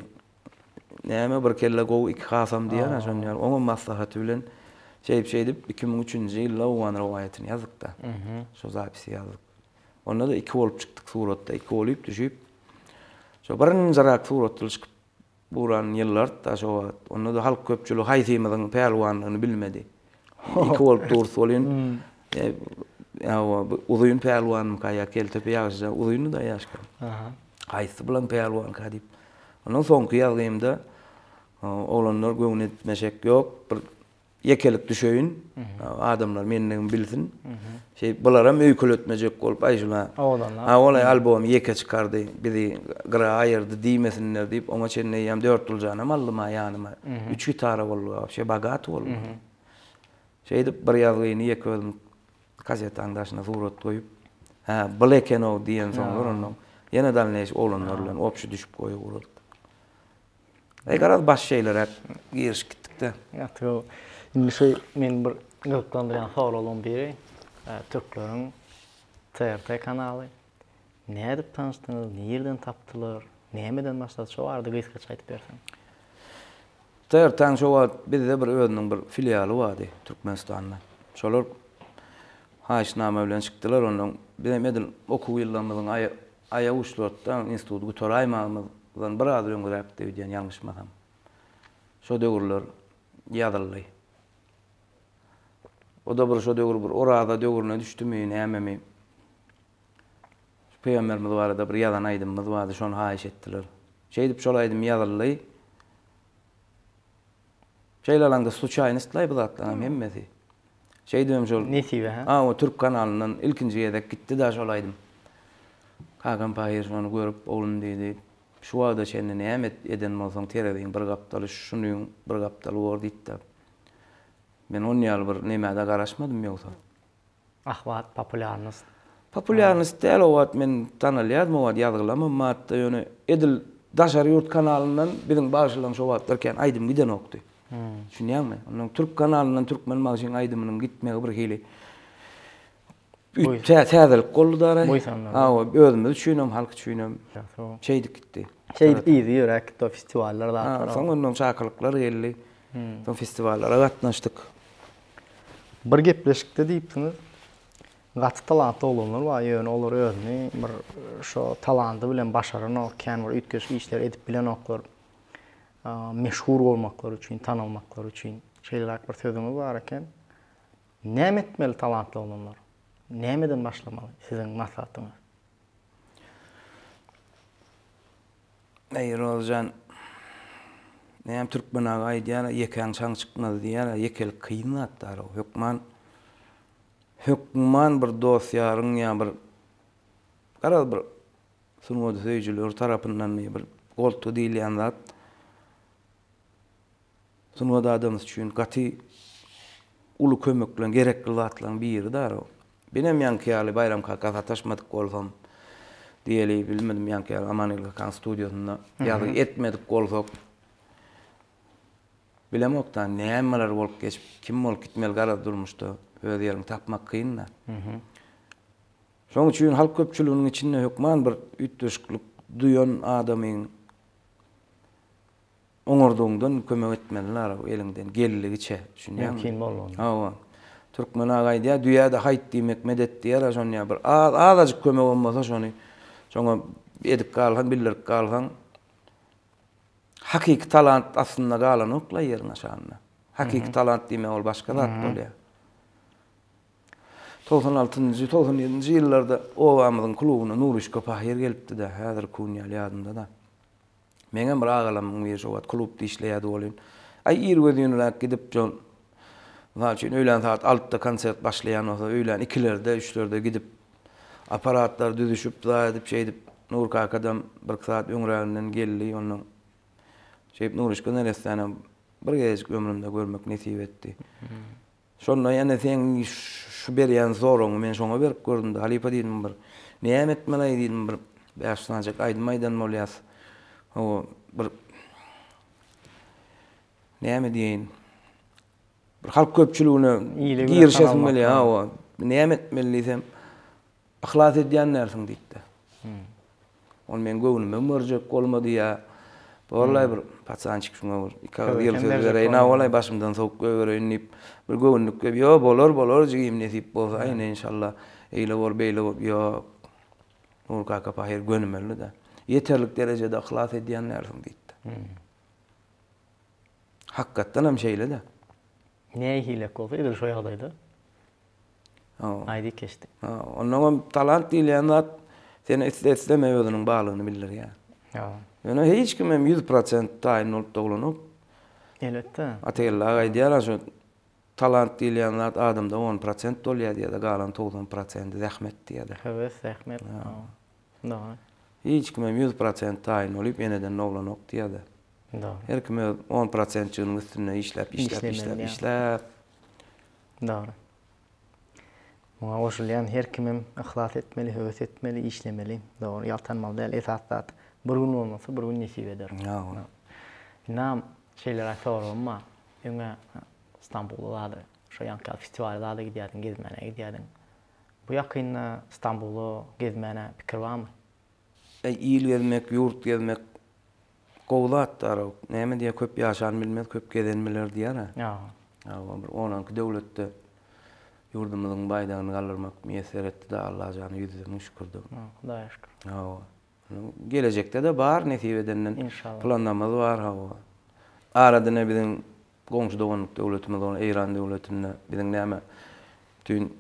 näme bir kelle gowy iki hasam diýýär-ä şony ýaly oňam maslahaty bilen şeýdip şeýdip 2003-nji ýylda Owgan rowaýatyny ýazdyk-da. Şo zapisi ýazdyk. Onda-da iki bolup çykdyk suratda iki bolup düşüp şo birinjiräk suratly çykyp Buran ýyllartda şo wagt. Onda-da halk köpçüligi haýsymyzyň pälwandygyny bilmedi. Iki bolup durus welin, ýa bu uzyn pälwanmyka ýa keltepe ýagşyja uzyndy-da ýaşka. Haýsy bilen pälwanka diýip. Ondan soňky ýazgymda oglanlar göwün etmeşek ýok, bir Ýekelik düşeýin, adamlar mendigimi bilsin. Şeýdip bularam öýkeletmejek bolup, aý şula. Ha ol albomy ýeke çykardy, bizi gyra aýyrdy diýmesinler diýip, oňa çenli eýýäm Dörtguljanam aldym-a ýanyma. Üç gitara boldy, wapşe bogaty boldy. Şeýdip bir ýazgyny ýeke özüm kasetanyň daşyna surat goýup, hä, bul eken-ow diýensoňlar onnoň ýene dalneýşi oglanlar bilen obşi düşüp goýup ugradyk. Eý garaz baş şeýleräk girişip gitdikde. Gaty gowy. Indi şu meni bir gyzyklandyrýan soraglaryň biri, türkleriň TRT kanaly. Nädip tanyşdyňyz, nirden tapdylar, nämeden başlady, şo barada gysgaça aýdyp berseň. TRT-niň şo wagt bizde bir özüniň bir filialy bardy Türkmenistanda. Şolar haýyşnama bilen çykdylar ondan. Bizem edil okuw ýyllarymyzyň aýak uçlarydy-da, instituty gutaraýmagymyzdan biraz öňräkdi öýdýän ýalňyşmasam. Şo döwürler ýazyldy. O-da bir şo döwür bir oraza döwrüne düşdümi, nämemi. Şu pygamberimiz barada bir ýazan aýdymymyz bardy, şony haýyş etdiler. Şeýdip şol aýdym ýazyldy. Şeýle alaňda sluçaýnostlaý bu zatlaryň hemmesi. Şeýdibem şol Nesibe hä? Ha, o türk kanalyndan ilkinji gezek gitdi-de şol aýdym. Kakam pahyr şony görüp, oglum diýdi, şu wagta çenli näme eden bolsaň tereziň bir gapdaly şunyň bir gapdaly bor diýdi-de. Men on ýaly bir nämä-de garaşmadym ýogsa. Ahwat populýarnost. Populýarnost däl o wagt men tanalýardym o wagt ýazgylamam bardy ýöne edil daşary ýurt kanalyndan biziň bagşylaryň şo wagtlar kän aýdym gidenokdy. Düşünýäňmi? Ondan türk kanalyndan türkmen bagşyň aýdymynyň gitmegi bir hili täzelik boldy dara. Hawa özümiz üçinem halk üçinem şeýdip gitdi. Şeýdip yzy ýöräp gitdi o festiwallar zatlar. Soň ondan çakylyklar geldi. Soň festiwallara gatnaşdyk. Bir gepleşikde diýipsiňiz, gaty talantly oglanlar bar, ýöne olar özüni bir şo talandy bilen başaranok, kän bir üýtgeşik işler edip bilenoklar. Meşhur bolmaklary üçin, tanalmaklary üçin. Şeýleräk bir sözüňiz bar eken. Näme etmeli talantly oglanlar? Nämeden başlamaly siziň maslahatyňyz? Eý Rozyjan, näme türkmen aga aýdýar, ýekäň çaň çykmaz diýýär, ýekelik kyn zat dara, hökman hökman bir dost ýaryň ýa bir garaz bir sungaty söýüjiler tarapyndan bir goltgy diýilýän zat Sungat adamsy üçin gaty uly kömekleň, gerekli zatlaryň biri dara. Menem ýaňky ýaly Baýram kaka sataşmadyk bolsam, diýeli, bilmedim, ýaňky ýaly Amangeldi kakaň studiýasynda ýazgy etmedik bolsak, bilemok-da, nämeler bolup geçip, kim bolup gitmeli garaz durmuşda öz ýeriňi tapmak kyn-da. Şonuň üçin halk köpçüliginiň içinde hökman bir üýtgeşiklik duýan adamyň Oňardygyňdan kömek etmeliler eliňden geldigiçe, düşünýäňmi? Mümkin boldugyny. Hawa. Türkmen aga aýdýar, düýä-de haýt diýmek medet diýer-ä şony ýa bir az, azajyk kömegem bolsa şony şoňa edip galsaň, bildirip galsaň, hakyky talant aslynda galanok-la ýeriň aşagynda. Hakyky talant diýmek ol başga zat bolýar. 96-njy, 97-nji ýyllarda obamyzyň klubyna Nuryşka pahyr gelipdi-de, häzirki gün ýaly ýadymda-da. Meňem bir agalamyň biri şo wagt klubda işleýärdi welin, aý irgözinräk gidip şol, mysal üçin, öýlän sagat altyda konsert başlaýan bolsa, öýlän ikilerde, üçlerde gidip, apparatlar düzüşip, zat edip, şeýdip, Nur kakadam birki sagat öňräginden geldi, ondan şeýdip Nuryşka neressänem bir gezejik ömrümde görmek nesip etdi. Şonda ýene seň şu berýän soragyňy men şoňa berip gördüm-de, halypa diýdim bir, näme etmeli-aý diýdim bir bäş sanjak aýdym aýdan bolýas. Hawa, bir näme diýeýin, bir halk köpçüligine girişesim gelýär, hawa, näme etmeli diýsem, Yhlas edýän dälsiň diýipdi. Ol meň göwnüme görjek bolmady ýa borlaý bir paçançik şuňa bir iki agyz ýyly söz bereýin a bolaý başymdan sowuk goýbereýin diýip bir göwünlik berip ýo bolar bolar jigim nesip bolsa aýna enşalla eýle bor beýle bor ýok Nur kaka pahyr gönümeldi-de. Ýeterlik derejede yhlas edýän dälsiň diýipdi. Hakykatdan hem şeýle-de. Nähilek bolsa edil şo ýagdaýda. Aýdyp geçdi. Onnoňam talant diýilýän zat seni isle-isleme özüniň barlygyny bildirýär. Ýöne hiç kim hem 100% taýyn bolup doglanok. Elbetde. Atageldi aga aýdýar şu talant diýilýän zat adamda 10% bolýar diýýär-de, galan 90%-i zähmet diýýär-de. Höwes, zähmet. Dogry. Hiç kim hem 100% taýyn bolup eneden doglanok diýýär-de. Dogry. Her kim öz 10 prosentjiginiň üstünde işläp, işläp, işläp, işläp. Dogry. Muňa goşulýan her kimem yhlas etmeli, höwes etmeli, işlemeli. Dogry, ýaltanmaly däl. Esasy zat bir gün bolmasa bir gün nesip eder. Dogry. Ynam şeýleräk soragym bar. Öňä Stambula zada, şo ýaňky ýaly festiwala zada gidýärdiň, gezmäne gidýärdiň. Bu ýakynda Stambula gezmäne pikir barmy? Äý il gezmek, ýurt gezmek gowy zat dara. Näme diýýär, köp ýaşan bilmez, köp gezen biler diýýär-ä. Hawa, bir onanky döwletde ýurdumyzyň baýdagyny galdyrmak miýesser etdi-de, Allajana ýüzde müň şükürdir. Hudaýa şükür. Hawa. Gelejekde-de bar nesip edenden. Inşallah. Planlarymyz bar, hawa. Arada ine biziň goňşy doganlyk döwletimiz bolan Eýran döwletinde biziň näme bütin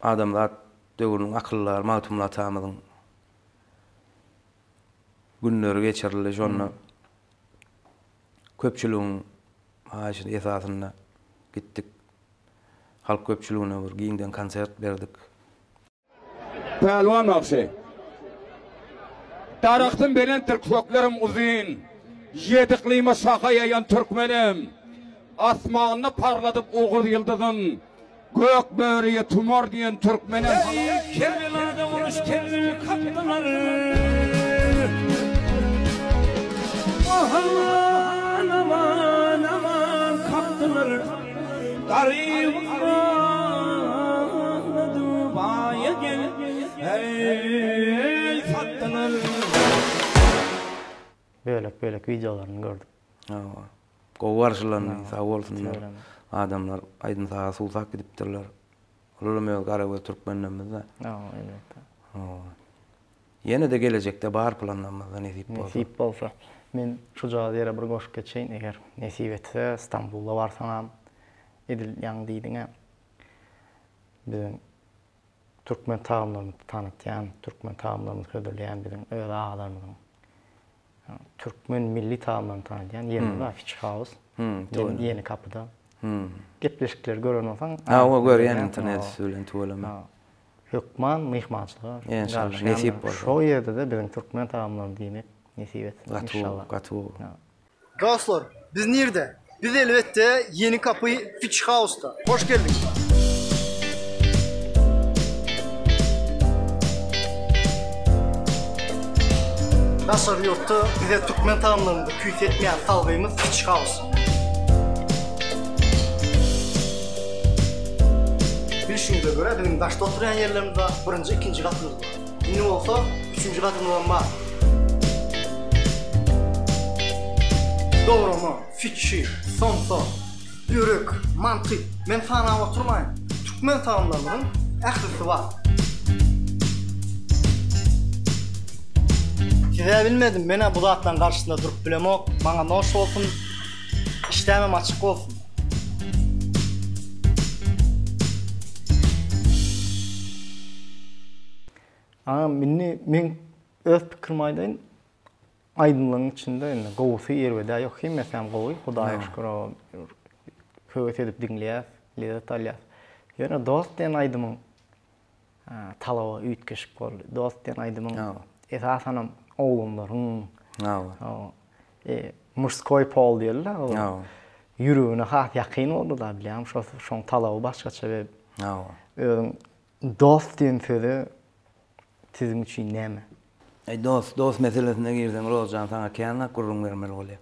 adamzat döwrüniň akyldary Magtymguly atamyzyň günleri geçirildi. Şonda köpçüligiň haýyşy esasynda gitdik. Halk köpçüligine bir giňden konsert berdik. Pälwan bagşy. Daragtym belentdir, köklerim uzyn, Ýedi yklyma şaha ýaýan türkmenim. Asmanda parladyp Oguz ýyldyzyn, Gök börüye tumar diýen türkmenim. Kerbelada uruş telbini kakdylar. Aman aman aman kakdylar. Garybyň aňlady baýa gel eý satdylar. Bölek bölek wideolaryny gördük. Hawa. Gowy garşylandy, sag bolsunlar. Adamlar aýdym-saza suwsap gidipdirler. Olaram öz garagöz türkmenlerimiz-dä. Hawa, elbetde. Hawa. Ýene-de gelejekde bar planlarymyzda nesip bolsa. Nesip bolsa. Men şujagaz ýere bir goşup geçeýin, eger nesip etse Stambula barsaňam edil ýaňy diýdiňä biziň türkmen tagamlarymyzy tanatýan, türkmen tagamlarymyzy hödürleýän biziň öz agalarymyzyň türkmen milli tagamlaryny tanadýan ýerimiz bar Fish House. Ýeni kapyda. Gepleşikleri gören bolsaň. Hawa görýän internet üsti bilen tüweleme. Hökman myhmançylyga Enşalla nesip bolsa. Şo ýerde-de biziň türkmen tagamlaryny diýmek nesip etsin Gaty gowy, gaty gowy. Dostlar, biz nirde? Biz elbetde Ýeni Kapy Fish House-da. Hoş geldiňiz! Daşary ýurtda bize türkmen tagamlarymyzy küýsetmeýän salgymyz Fish House. Bilşiňize görä biziň daşda oturýan ýerlerimiz bar, birinji, ikinji gatymyz bar. Indi bolsa üçünji gatymyzam bar. Dograma, fiçi, somsa, börek, manty, men sanap oturmaýyn, türkmen tagamlarymyzyň ählisi bar. Siz-ä bilmedim, men-ä bu zatlaryň garşysynda durup bilemok, maňa noş bolsun, işdämem açyk bolsun. Agam indi meň öz pikirimi aýdaýyn. Aýdymlaryň içinde indi gowusy erbedä ýok hemmesem gowy Hudaýa şükür höwes edip diňleýäs lezzet alýas. Ýöne dost diýen aýdymyň talaby üýtgeşik boldy. Dost diýen aýdymyň esasanam oglanlaryň mужской pol diýeli-de ýüregine has ýakyn boldy-da bilýäňmi şo şoň talaby başgaça we özüň dost diýen sözi siziň üçin näme? Eý dost, dost meselesine girseň Rozjan saňa kän zat gürrüň bermeli bolýar.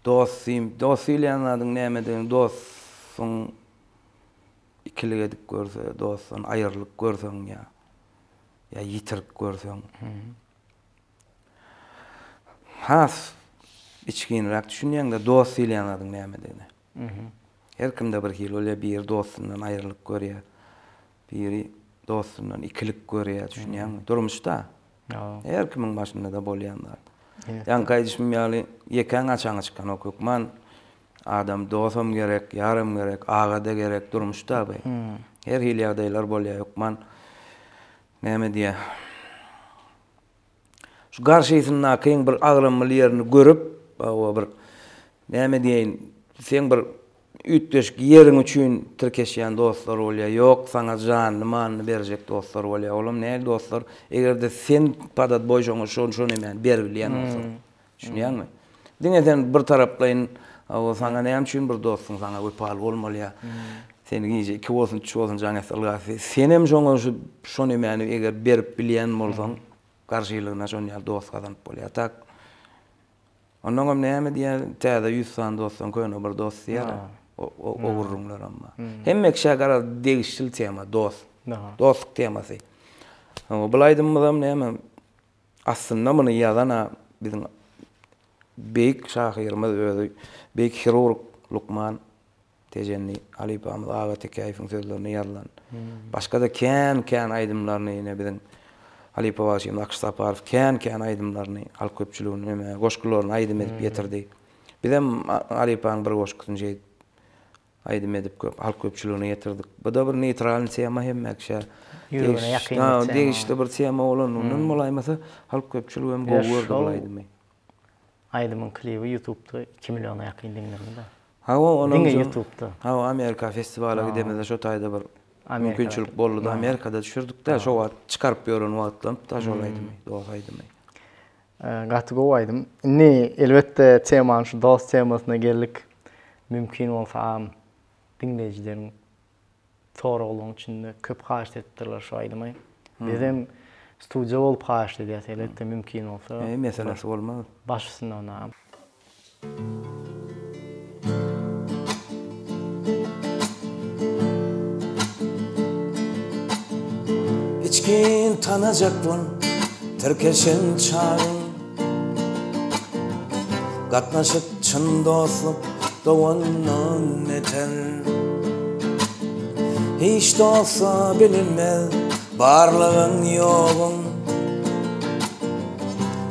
Dost diýim, dost diýilýän zadyň nämedigini dostuň ikilik edip görse, dostdan aýrylyp görseň ýa ýa ýitirip görseň. Has içginräk düşünýäň-de dost diýilýän zadyň nämedigine. Her kimde bir hili bolýar, biri dostundan aýrylyp görýär, biri dostundan ikilik görýär, düşünýäňmi? Durmuşda her kimiň başynda-da bolýan zat. Ýaňky aýdyşym ýaly, ýekäň açaňy çykanok hökman adam dostam gerek, ýaram gerek, aga-da gerek durmuşda bu. Her hili ýagdaýlar bolýar hökman. Näme diýýär? Şu garşysyndakyň bir agramly ýerini görüp, hawa bir näme diýeýin, seň bir üýtgeşik ýeriň üçin tirkeşýän dostlar bolýar. Ýok, saňa janyny-manyny berjek dostlar bolýar. Olam nähili dostlar? Eger-de sen padat boý şoňa şo şo nemäni beribilýän bolsaň. Düşünýäňmi? Diňe sen bir taraplaýyn, hawa, saňa näme üçin bir dostuň saňa wepaly bolmaly ýa seni gije iki bolsun, üç bolsun jaň etse ylgasy. Senem şoňa şu şo nemäni eger berip bilýän bolsaň, garşylygyna şon ýaly dost gazanyp bolýar. Tak. Onnoňam näme diýýär, täze 100 sany dostdan köne bir dost diýýär. O gürrüňlerem bar. Hemme kişä garaz degişli tema dost. Dostluk temasy. Bul aýdymymyzam näme aslynda muny ýazan-a biziň beýik şahyrymyz özi beýik hirurg lukman Tejenli halypamyz Aga Tekäýewiň sözlerine ýazylan. Başga-da kän-kän aýdymlaryny ine biziň halypa bagşymyz Akyş Saparow kän-kän aýdymlaryny halk köpçüligine neme goşgularyny aýdym edip ýetirdi. Bizem halypanyň bir goşgusyny şeýdip aýdym edip köp halk köpçüligine ýetirdik. Bu-da bir neýtralnyý tema hemme kişä Ýüregine ýakyn bir tema. Degişli bir tema bolanlygyndan bolaýmasa halk köpçüligi hem gowy gördi bu aýdymy. Aýdymyň klibi ýutubda iki milliona ýakyn diňlendi-de. Hawa onam Diňe ýutubda. Hawa Amerika festiwala gidemizde şo taýda bir mümkinçilik boldy-da Amerikada düşürdik-de şo wagt çykaryp ýören wagtlamyp-da şol aýdymy, dost aýdymy. Gaty gowy aýdym. Indi elbetde temany şu dost temasyna geldik. Mümkin bolsa agam diňleýjileriň soraglaryň içinde köp haýyşt edipdirler şu aýdymy. Bizem studiýa bolup haýyşt edýäs elbetde mümkin bolsa. Eý meselesi bolmaz. Baş üstüne agam. Içgin tanajak bol tirkeşen çagyň. Gatnaşyk çyn dostluk dogandan beter. Hiç dosta bilinmez barlygyň ýoguň.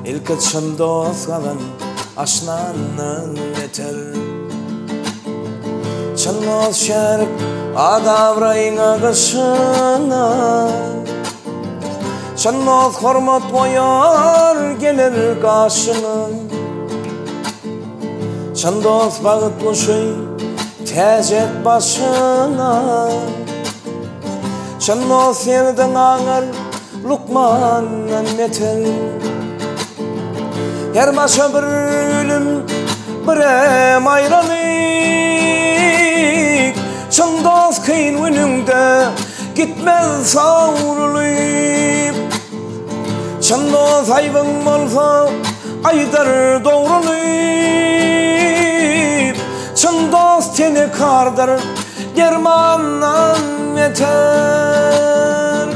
Ilki çyn dost gazan aşnandan beter. Çyn dost şärik at-abraýyňa gyşyna. Çyn dost hormat goýar geler gaşyňa. Çyn dost bagt guşy täç et başyňa. Çyn dost serdiň aňar lukmandan beter. Her başa bir ölüm, birem aýralyk. Çyn dost kyn günüňde gitmez sowrulyp. Çyn dost aýbyň bolsa aýdar dogrulyp. Çyn dost tenekardyr dermandan beter.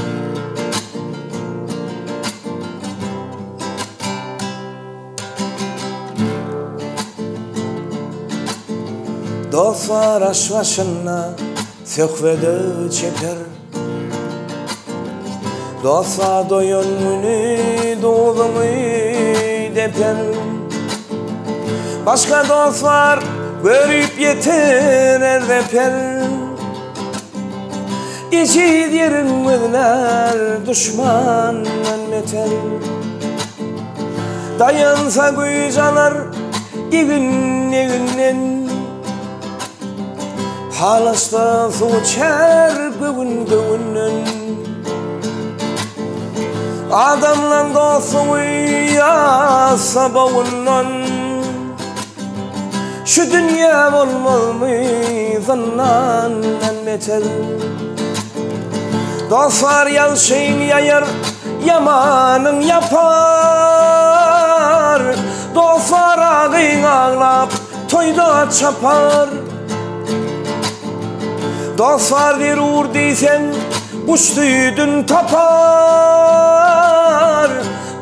Dost bar aş başynda söhbede çeper. Dost bar doýan güni duzuňy deper. Başga dost bar görüp ýetirer zeper. Ejiz ýerin gözlär duşmandan beter. Daýansa güýç alar egin-eginden. Halaşsa suw içer göwün-göwünden. Adamlaň dostlugy ýazsa bogundan. Şu dünýä bolmazmy zyndandan beter. Dostlar ýagşyň ýaýar, ýamanyň ýapar. Dostlar agyň aglap, toýda çapar. Dostlar zerur diýseň, guş süýdün tapar.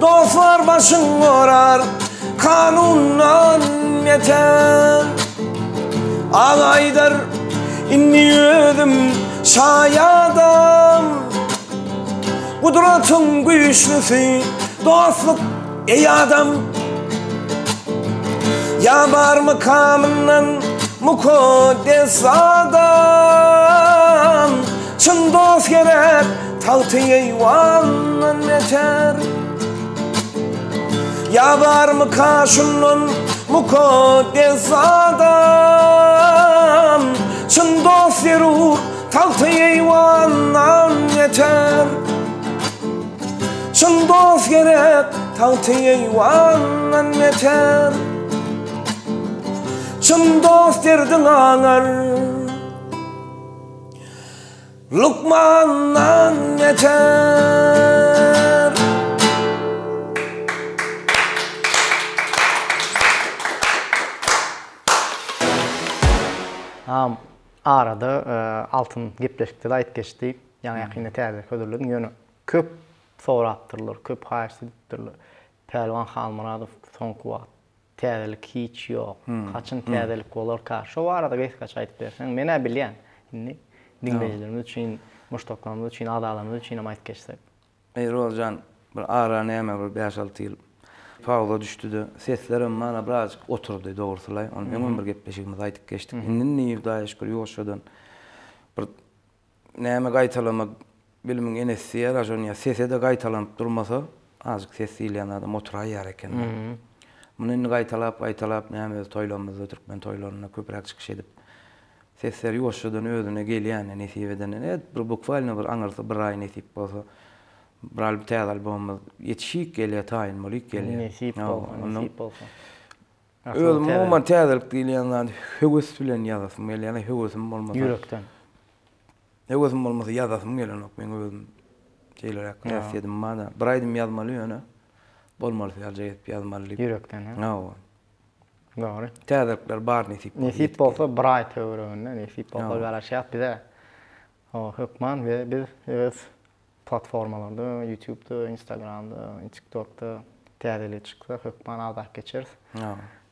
Dostlar başyň gorar kanundan beter. Aga aýdar, indi özüm şaýadam. Gudratyň güýçlüsi dostluk eý adam. Ýa barmyka mundan mukaddes adam. Çyn dost gerek Tagty-eýwandan beter. Ýa barmyka şundan mukaddes adam? Çyn dost zerur tagty-eýwandan beter. Çyn dost gerek tagty-eýwandan beter. Çyn dost derdiň aňar. Lukmandan beter. Agam arada Altyn gepleşikde-de aýdyp geçdi. Ýaňy-ýakynda täzelik hödürlediň, ýöne köp sorapdyrlar, köp haýyşt edipdirler. Pälwan Halmyradow soňky wagt täzelik hiç ýok. Haçan täzelik bolarka? Şo barada gysgaça aýdyp berseň. Men-ä bilýän. Indi diňleýjilerimiz üçin, muşdaklarymyz üçin, agzalarymyz üçinem aýdyp geçsek. Eý Rozjan bir ara näme bir bäş-alty ýyl pauza düşdüde seslerem mana birazjyk oturdy dogrusulaý ony öňem bir gepleşigimizde aýdyp geçdik indi indi Hudaýa şükür ýuwaşjadan bir näme gaýtalamak bilimiň enesi diýýär-ä şony ýa sese-de gaýtalanyp durmasa azjyk ses diýilýän adam oturaýýar eken. Muny indi gaýtalap gaýtalap näme öz toýlarymyzda türkmen toýlarynda köpräk çykyş edip Sesler ýuwaşjadan özüne gelýände nesip edenden et bir bukwalno bir aňyrsy bir aý nesip bolsa bir al täze albomymyz ýetişik gelýär taýyn bolyk gelýär. Nesip bolsa nesip bolsa. Özüm umuman täzelik diýilýän zady höwes bilen ýazasym gelýär höwesim bolmasa. Ýürekden. Höwesim bolmasa ýazasym gelenok meň özüm şeýleräk häsiýetim bar-da bir aýdym ýazmaly ýöne bolmalysy ýalyja edip ýazmaly diýip. Ýürekden hä. Hawa. Dogry. Täzelikler bar nesip bolsa. Nesip bolsa bir aý töwereginde nesip bolsa garaşýas bize. O hökman we biz öz platformalarda Youtube-da, Instagram-da, TikTok-da täzelik çyksa hökman agzap geçeris.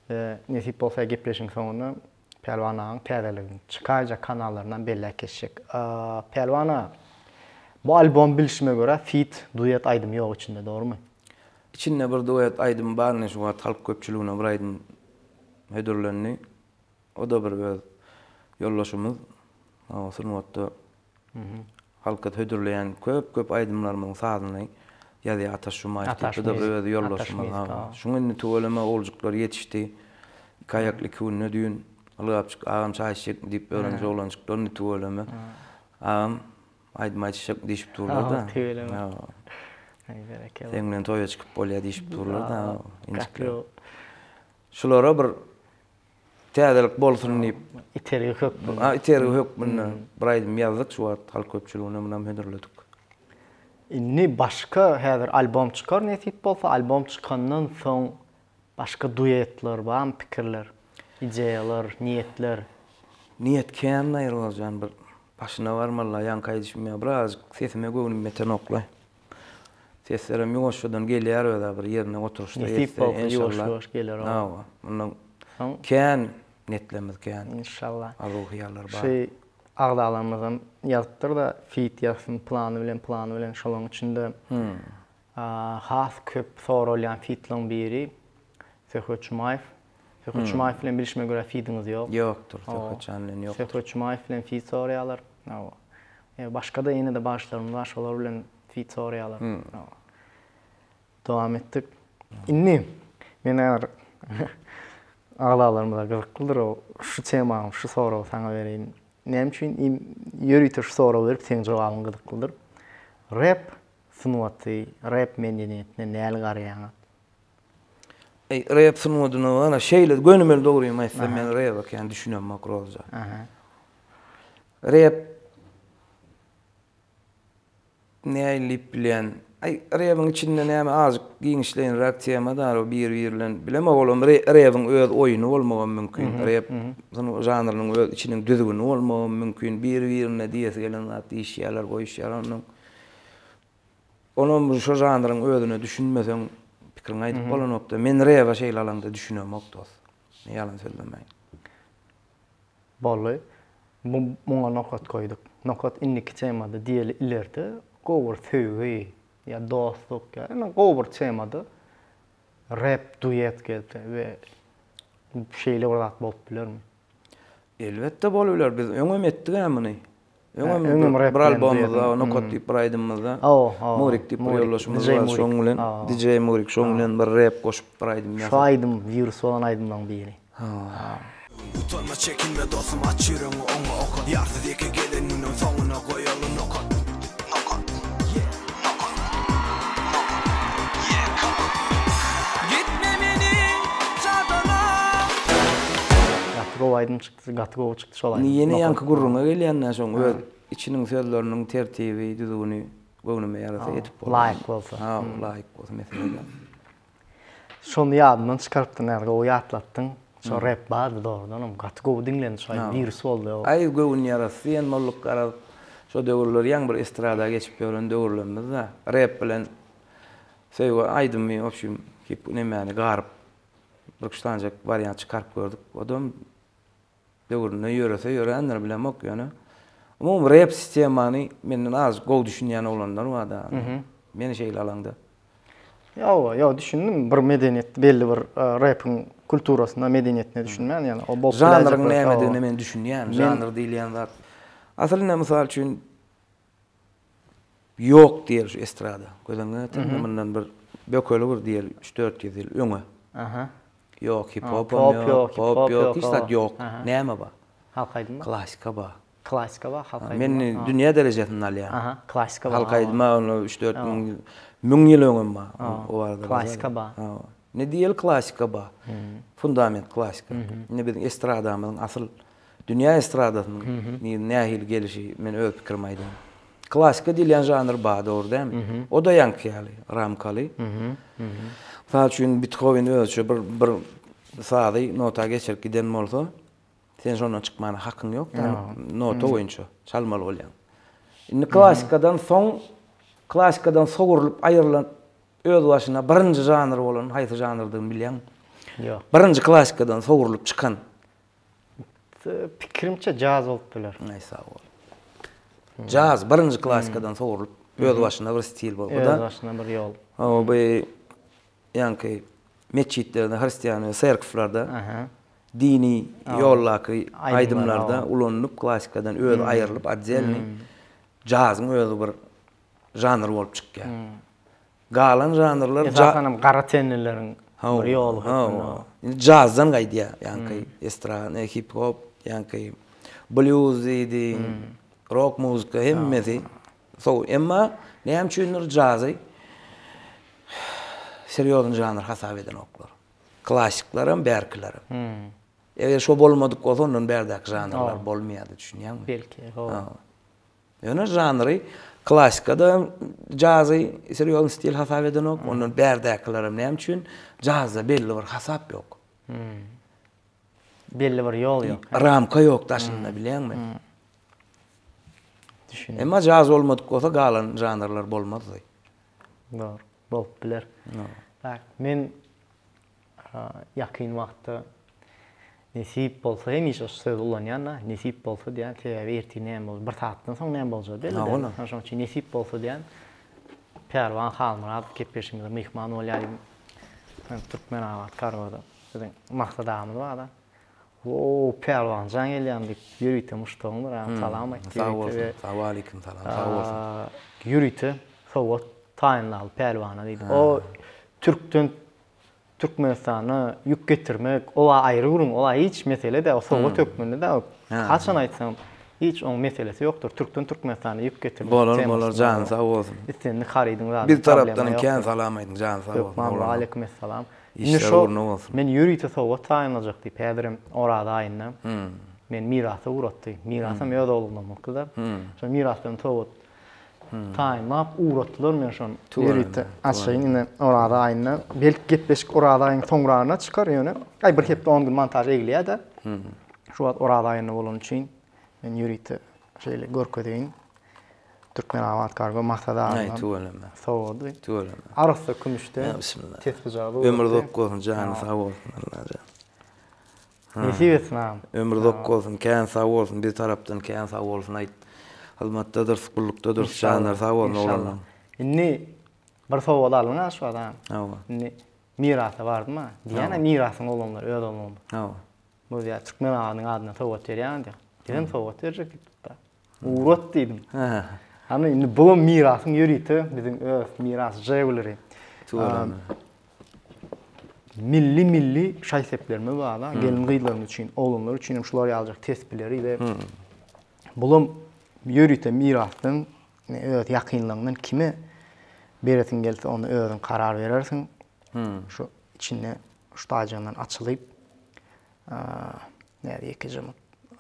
We nesip bolsa gepleşigiň soňunda Pälwan agaň täzeligiň çykaýjak kanallaryndan belläp geçjek. Pälwan aga, bu albom bilşime görä feat, duet aýdymy ýok içinde dogrymy? Içinde bir duet aýdymy bar ine şu wagt halk köpçüligine bir aýdym hödürlendi. O-da bir öz ýoldaşymyz sungatda halka hödürleýän köp köp aýdymlarymyzyň sazyny ýazýar Ataş Jumaýew diýip bu-da bir öz ýoldaşymyz. Şuň indi tüweleme ogljyklar ýetişdi. Iki aýakly iki günde düýn ylgapjyk agam çaý içjekmi diýip öwrenje oglanjyklar indi tüweleme. Agam Aýdym aýdyşjak diýşip durlar-da. Tüweleme. Aý berekella. Seň bilen toýa çykyp bolýar diýşip durlar-da. Injikler. Şulara bir täzelik bolsun diýip. Itergi hökmünde. Ha, itergi hökmünde bir aýdym ýazdyk şu wagt halk köpçüligine munam hödürledik. Indi başga häzir albom çykar nesip bolsa, albom çykandan soň Başga duetler barmy pikirler, ideýalar, niýetler? Niýet kän Aýryljan bir başyna barmalyla ýaňky aýdyşym ýaly birazajyk sesime göwnüm ýetenokla. Seslerem ýuwaşjadan gelýär özä bir ýerine oturyşda ýetse Nesip bolsa ýuwaş ýuwaş geler o. Hawa mundan kän netlerimiz kän. Inşallah. Arzuw hyýallar bar. Şu agzalarymyzam ýazypdyrda feat ýazsyn plany bilen plany bilen şolaň içinde Has köp soralýan fitlaň biri Söhbet Jumaýew. Söhbet Jumaýew bilen bilşime görä fidiňiz ýok. Ýokdur, Söhbet jan bilen ýokdur. Söhbet Jumaýew bilen fit soraýarlar. Hawa. Başga-da ýene-de bagşylarymyz bar, şolar bilen fit soraýarlar. Hawa. Dowam etdik. Indi men häzir agzalarymyza gyzyklydyr o şu temany, şu soragy saňa bereýin. Näme üçin ýörite şu soragy berip seň jogabyň gyzyklydyr. Rep Sungaty, rep medeniýetine näli garaýaňyz? Eý, rep sungatyna wala şeýle gönümel dogrymy aýtsam men rebe kän düşünemok Rozja. Rep nähili diýip bilýän. Aý, rebiň içinde näme azjyk giňişleýinräk tema dar o bir-biri bilen bilemok olam rebiň öz oýny bolmagam mümkin. Rep žanrynyň öz içiniň düzgüni bolmagam mümkin. Bir-birine diýesi gelen zat diýişýärler, goýuşýarlar ondan. Onam şo žanryň özüne düşünmeseň pikiriňi aýdyp bolanokda. Men reba şeýle alaňda düşünemok dos. Men ýalan sözlemäýin. Boldy. Bu muňa nokat goýduk. Nokat indiki temada diýeli ilerde gowy bir söýgi ýa dostluk ýa ine gowy bir temada rep duet gelse we şeýle bir zat bolup bilermi? Elbetde bolup biler. Biz öňem etdik-ä muny. Öňem Öňem rap bir bilen albomymyzda duet. Nokat diýip bir aýdymymyzda Hawa, hawa. Murik diýip bir Murik, ýoldaşymyz DJ bar, Murik. şoň bilen Hawa. DJ Murik şoň bilen bir rap goşup bir aýdym Şu ýazyp. aýdym wirus bolan aýdymlaryň biri. Hawa. Utanma çekinme dostum aç ýüregiňi oňa okat Ýarsyz ýeke gelen günüň soňuna goýaly nokat Nokat Yeah nokat Nokat Yeah come on Gitme meni jadalap. Gaty gowy aýdym çykdy, gaty gowy çykdy şol aýdym. Indi ýene Nokat. ýaňky gürrüňe gelýän-dä şoň öz içiniň sözleriniň tertibi, düzgüni göwnüme ýarasa edip bolar. Laýyk bolsa. Ha, laýyk bolsa mesele däl. Şony ýadymdan çykarypdym häzir gowy ýatlatdyň. Şo rep bardy dogrudanam gaty gowy diňlendi şo aýdym wirus boldy o. Aý göwün ýarasy diýen bolduk garaz şo döwürler ýaňy bir estrada geçip ýören döwürlerimiz-de rep bilen söýgi aýdymy wobşim hip nemäni garyp bir üç sanjak wariant çykaryp gördük odam döwründe ýörese ýörändir bilemok ýöne umumy rep sistemany menden azajyk gowy düşünýän oglanlar barda meni şeýle alaňda. Ýowa, ýo düşündim. Bir medeniýet, belli bir repiň kulturasyna, medeniýetine düşünmän, ýani o bolup biläýjek. Žanryň nämedigine men düşünýän. Žanr diýilýän zat. Aslynda mysal üçin ýok diýeli şu estrada. Göz öňüňe getir, mundan bir bökeli bir diýeli 3-400 ýyl öňe. Aha. Ýok, hip-hopam ýok, pop ýok, hiç zat ýok. Näme bar? Halk aýdymy bar. Klassika bar. Klassika bar, halk aýdymy. Men dünýä derejesinde alýan. Aha, klassika bar. Halk aýdymy onda 3-4 müň ýyl, müň ýyl öňem bar. O barada. Klassika bar. Ne diýeli klassika bar. Fundament klassika. Indi biziň estradamyzyň asyl dünýä estradasynyň nähili gelişi men öz pikirimi aýdaýyn. Klassika diýilýän žanr bar, dogry dälmi? O-da ýaňky ýaly, ramkaly. Mysal üçin Bethowen özüçe bir bir sazy nota geçirip giden bolsa, Sen şondan çykmana hakyň ýok, nota boýunça çalmaly bolýaň. Indi klassikadan soň, klassikadan sogrulyp aýrylan öz başyna birinji žanr bolan haýsy žanrdygyny bilýäňmi? Ýok. Birinji klassikadan sogrulyp çykan. Pikirimçe jaz bolup biler. Aý sag bol. Jaz birinji klassikadan sogrulyp öz başyna bir stil boldy. Öz başyna bir ýol. Hawa bu ýaňky metjitlerde, hristian we serkwlerde dini ýoldaky aýdymlarda ulanylyp klassikadan özi aýrylyp otdelnyý jazyň özi bir žanr bolup çykýar. Galan žanrlar Esasanam gara tenlileriň bir ýoly hökmünde. Indi jazdan gaýdýar ýaňky estrada, hip-hop, ýaňky blýuz diýdi, rok muzika hemmesi. So, emma näme üçindir jazy serýozny žanr hasap edenoklar. Klassiklaram, bärkilerem. Eger şo bolmadyk bolsa, ondan bärdäki žanrlar bolmaýardy, düşünýäňmi? Belki, hawa. Ýöne žanry klassikada jazy serýozny stil hasap edenok, ondan bärdäkilerem näme üçin? Jazda belli bir hasap ýok. Belli bir ýol ýok. Ramka ýok daşynda, bilýäňmi? Düşündim. Emma jaz bolmadyk bolsa galan žanrlar bolmazdy. Dogry, bolup biler. Tak, men ýakyn wagtda nesip bolsa, hemişe şu sözi ulanýan-da, nesip bolsa diýýän, sebäbi ertir näme boljak, bir sagatdan soň näme boljagy belli däl. Şonuň üçin nesip bolsa diýýän. Pälwan Halmyradow gepleşigimize myhman bolýar diýdim. Türkmenabat kargoda biziň Maksat agamyz bar-da. Woo Pälwanjan gelýän diýip ýörite muşdagyňdyr agam salam aýtdy Sag bolsun. Waleýkim salam. Sag bolsun. Ýörite sowgat taýynlaly Pälwana diýdi. O türkden Türkmenistana ýük getirmek ol-a aýry gürrüň, ol-a hiç mesele däl, o sowgat hökmünde däl. Haçan aýtsaň hiç oň meselesi ýokdur. Türkden Türkmenistana ýük getirmek Bolar bolar jany sag bolsun. Islendik harydyň zady. Biz tarapdanam kän salam aýdyň jany sag bolsun. Hökman waleýkim essalam. Indi şo men ýörite sowgat taýynlajak diýip, häzirem Oraza aýynda meni Mirasa ugratdy. Mirasam öz oglumyňkyda. Şo Mirasdan sowgat taýynlap ugratdylar men şony ýörite açaýyn indi Oraza aýynda. Belki gepleşik Oraza aýyň soňragyna çykar ýöne aý bir hepde on gün montaž egilýär-de. Şu wagt Oraza aýynda bolany üçin men ýörite şeýle görkezeýin. Türkmenabat kargo Maksat aganyň tüweleme. Sowgady. Tüweleme. Arassa kümüşden. Bismillah. Tesbijagaz Ömür uzak bolsun, jany sag bolsun Allajan. Nesip etsin agam. Ömür uzak bolsun, kän sag bolsun, biz tarapdan kän sag bolsun aýt. Hyzmatdadyrys, gullukdadyrys, janlary sag bolsun oglanlaryň. Indi bir sowgat aldyň-a şu wagt agam. Hawa. Indi Mirasa bardym-a. Diýýän-ä Mirasyň oglanlary, öz oglanlary. Hawa. Bu diýýär, Türkmen aganyň adyndan sowgat berýän diýýär. Bizem sowgat berjek diýip tutdy. Ugrat diýdim. Hany indi bulam mirasyň ýörite biziň öz miras jewelry. Milli milli şaý-seplerimiz bar-da, gelin gyzlarymyz üçin, oglanlar üçin hem şular ýalyjak tesbileri we bulam ýörite mirasdan öz ýakynlaryňdan kime beresiň gelse onda özüň karar berersiň. Şu içinde şu taýjagyndan açylyp, näde ýekeje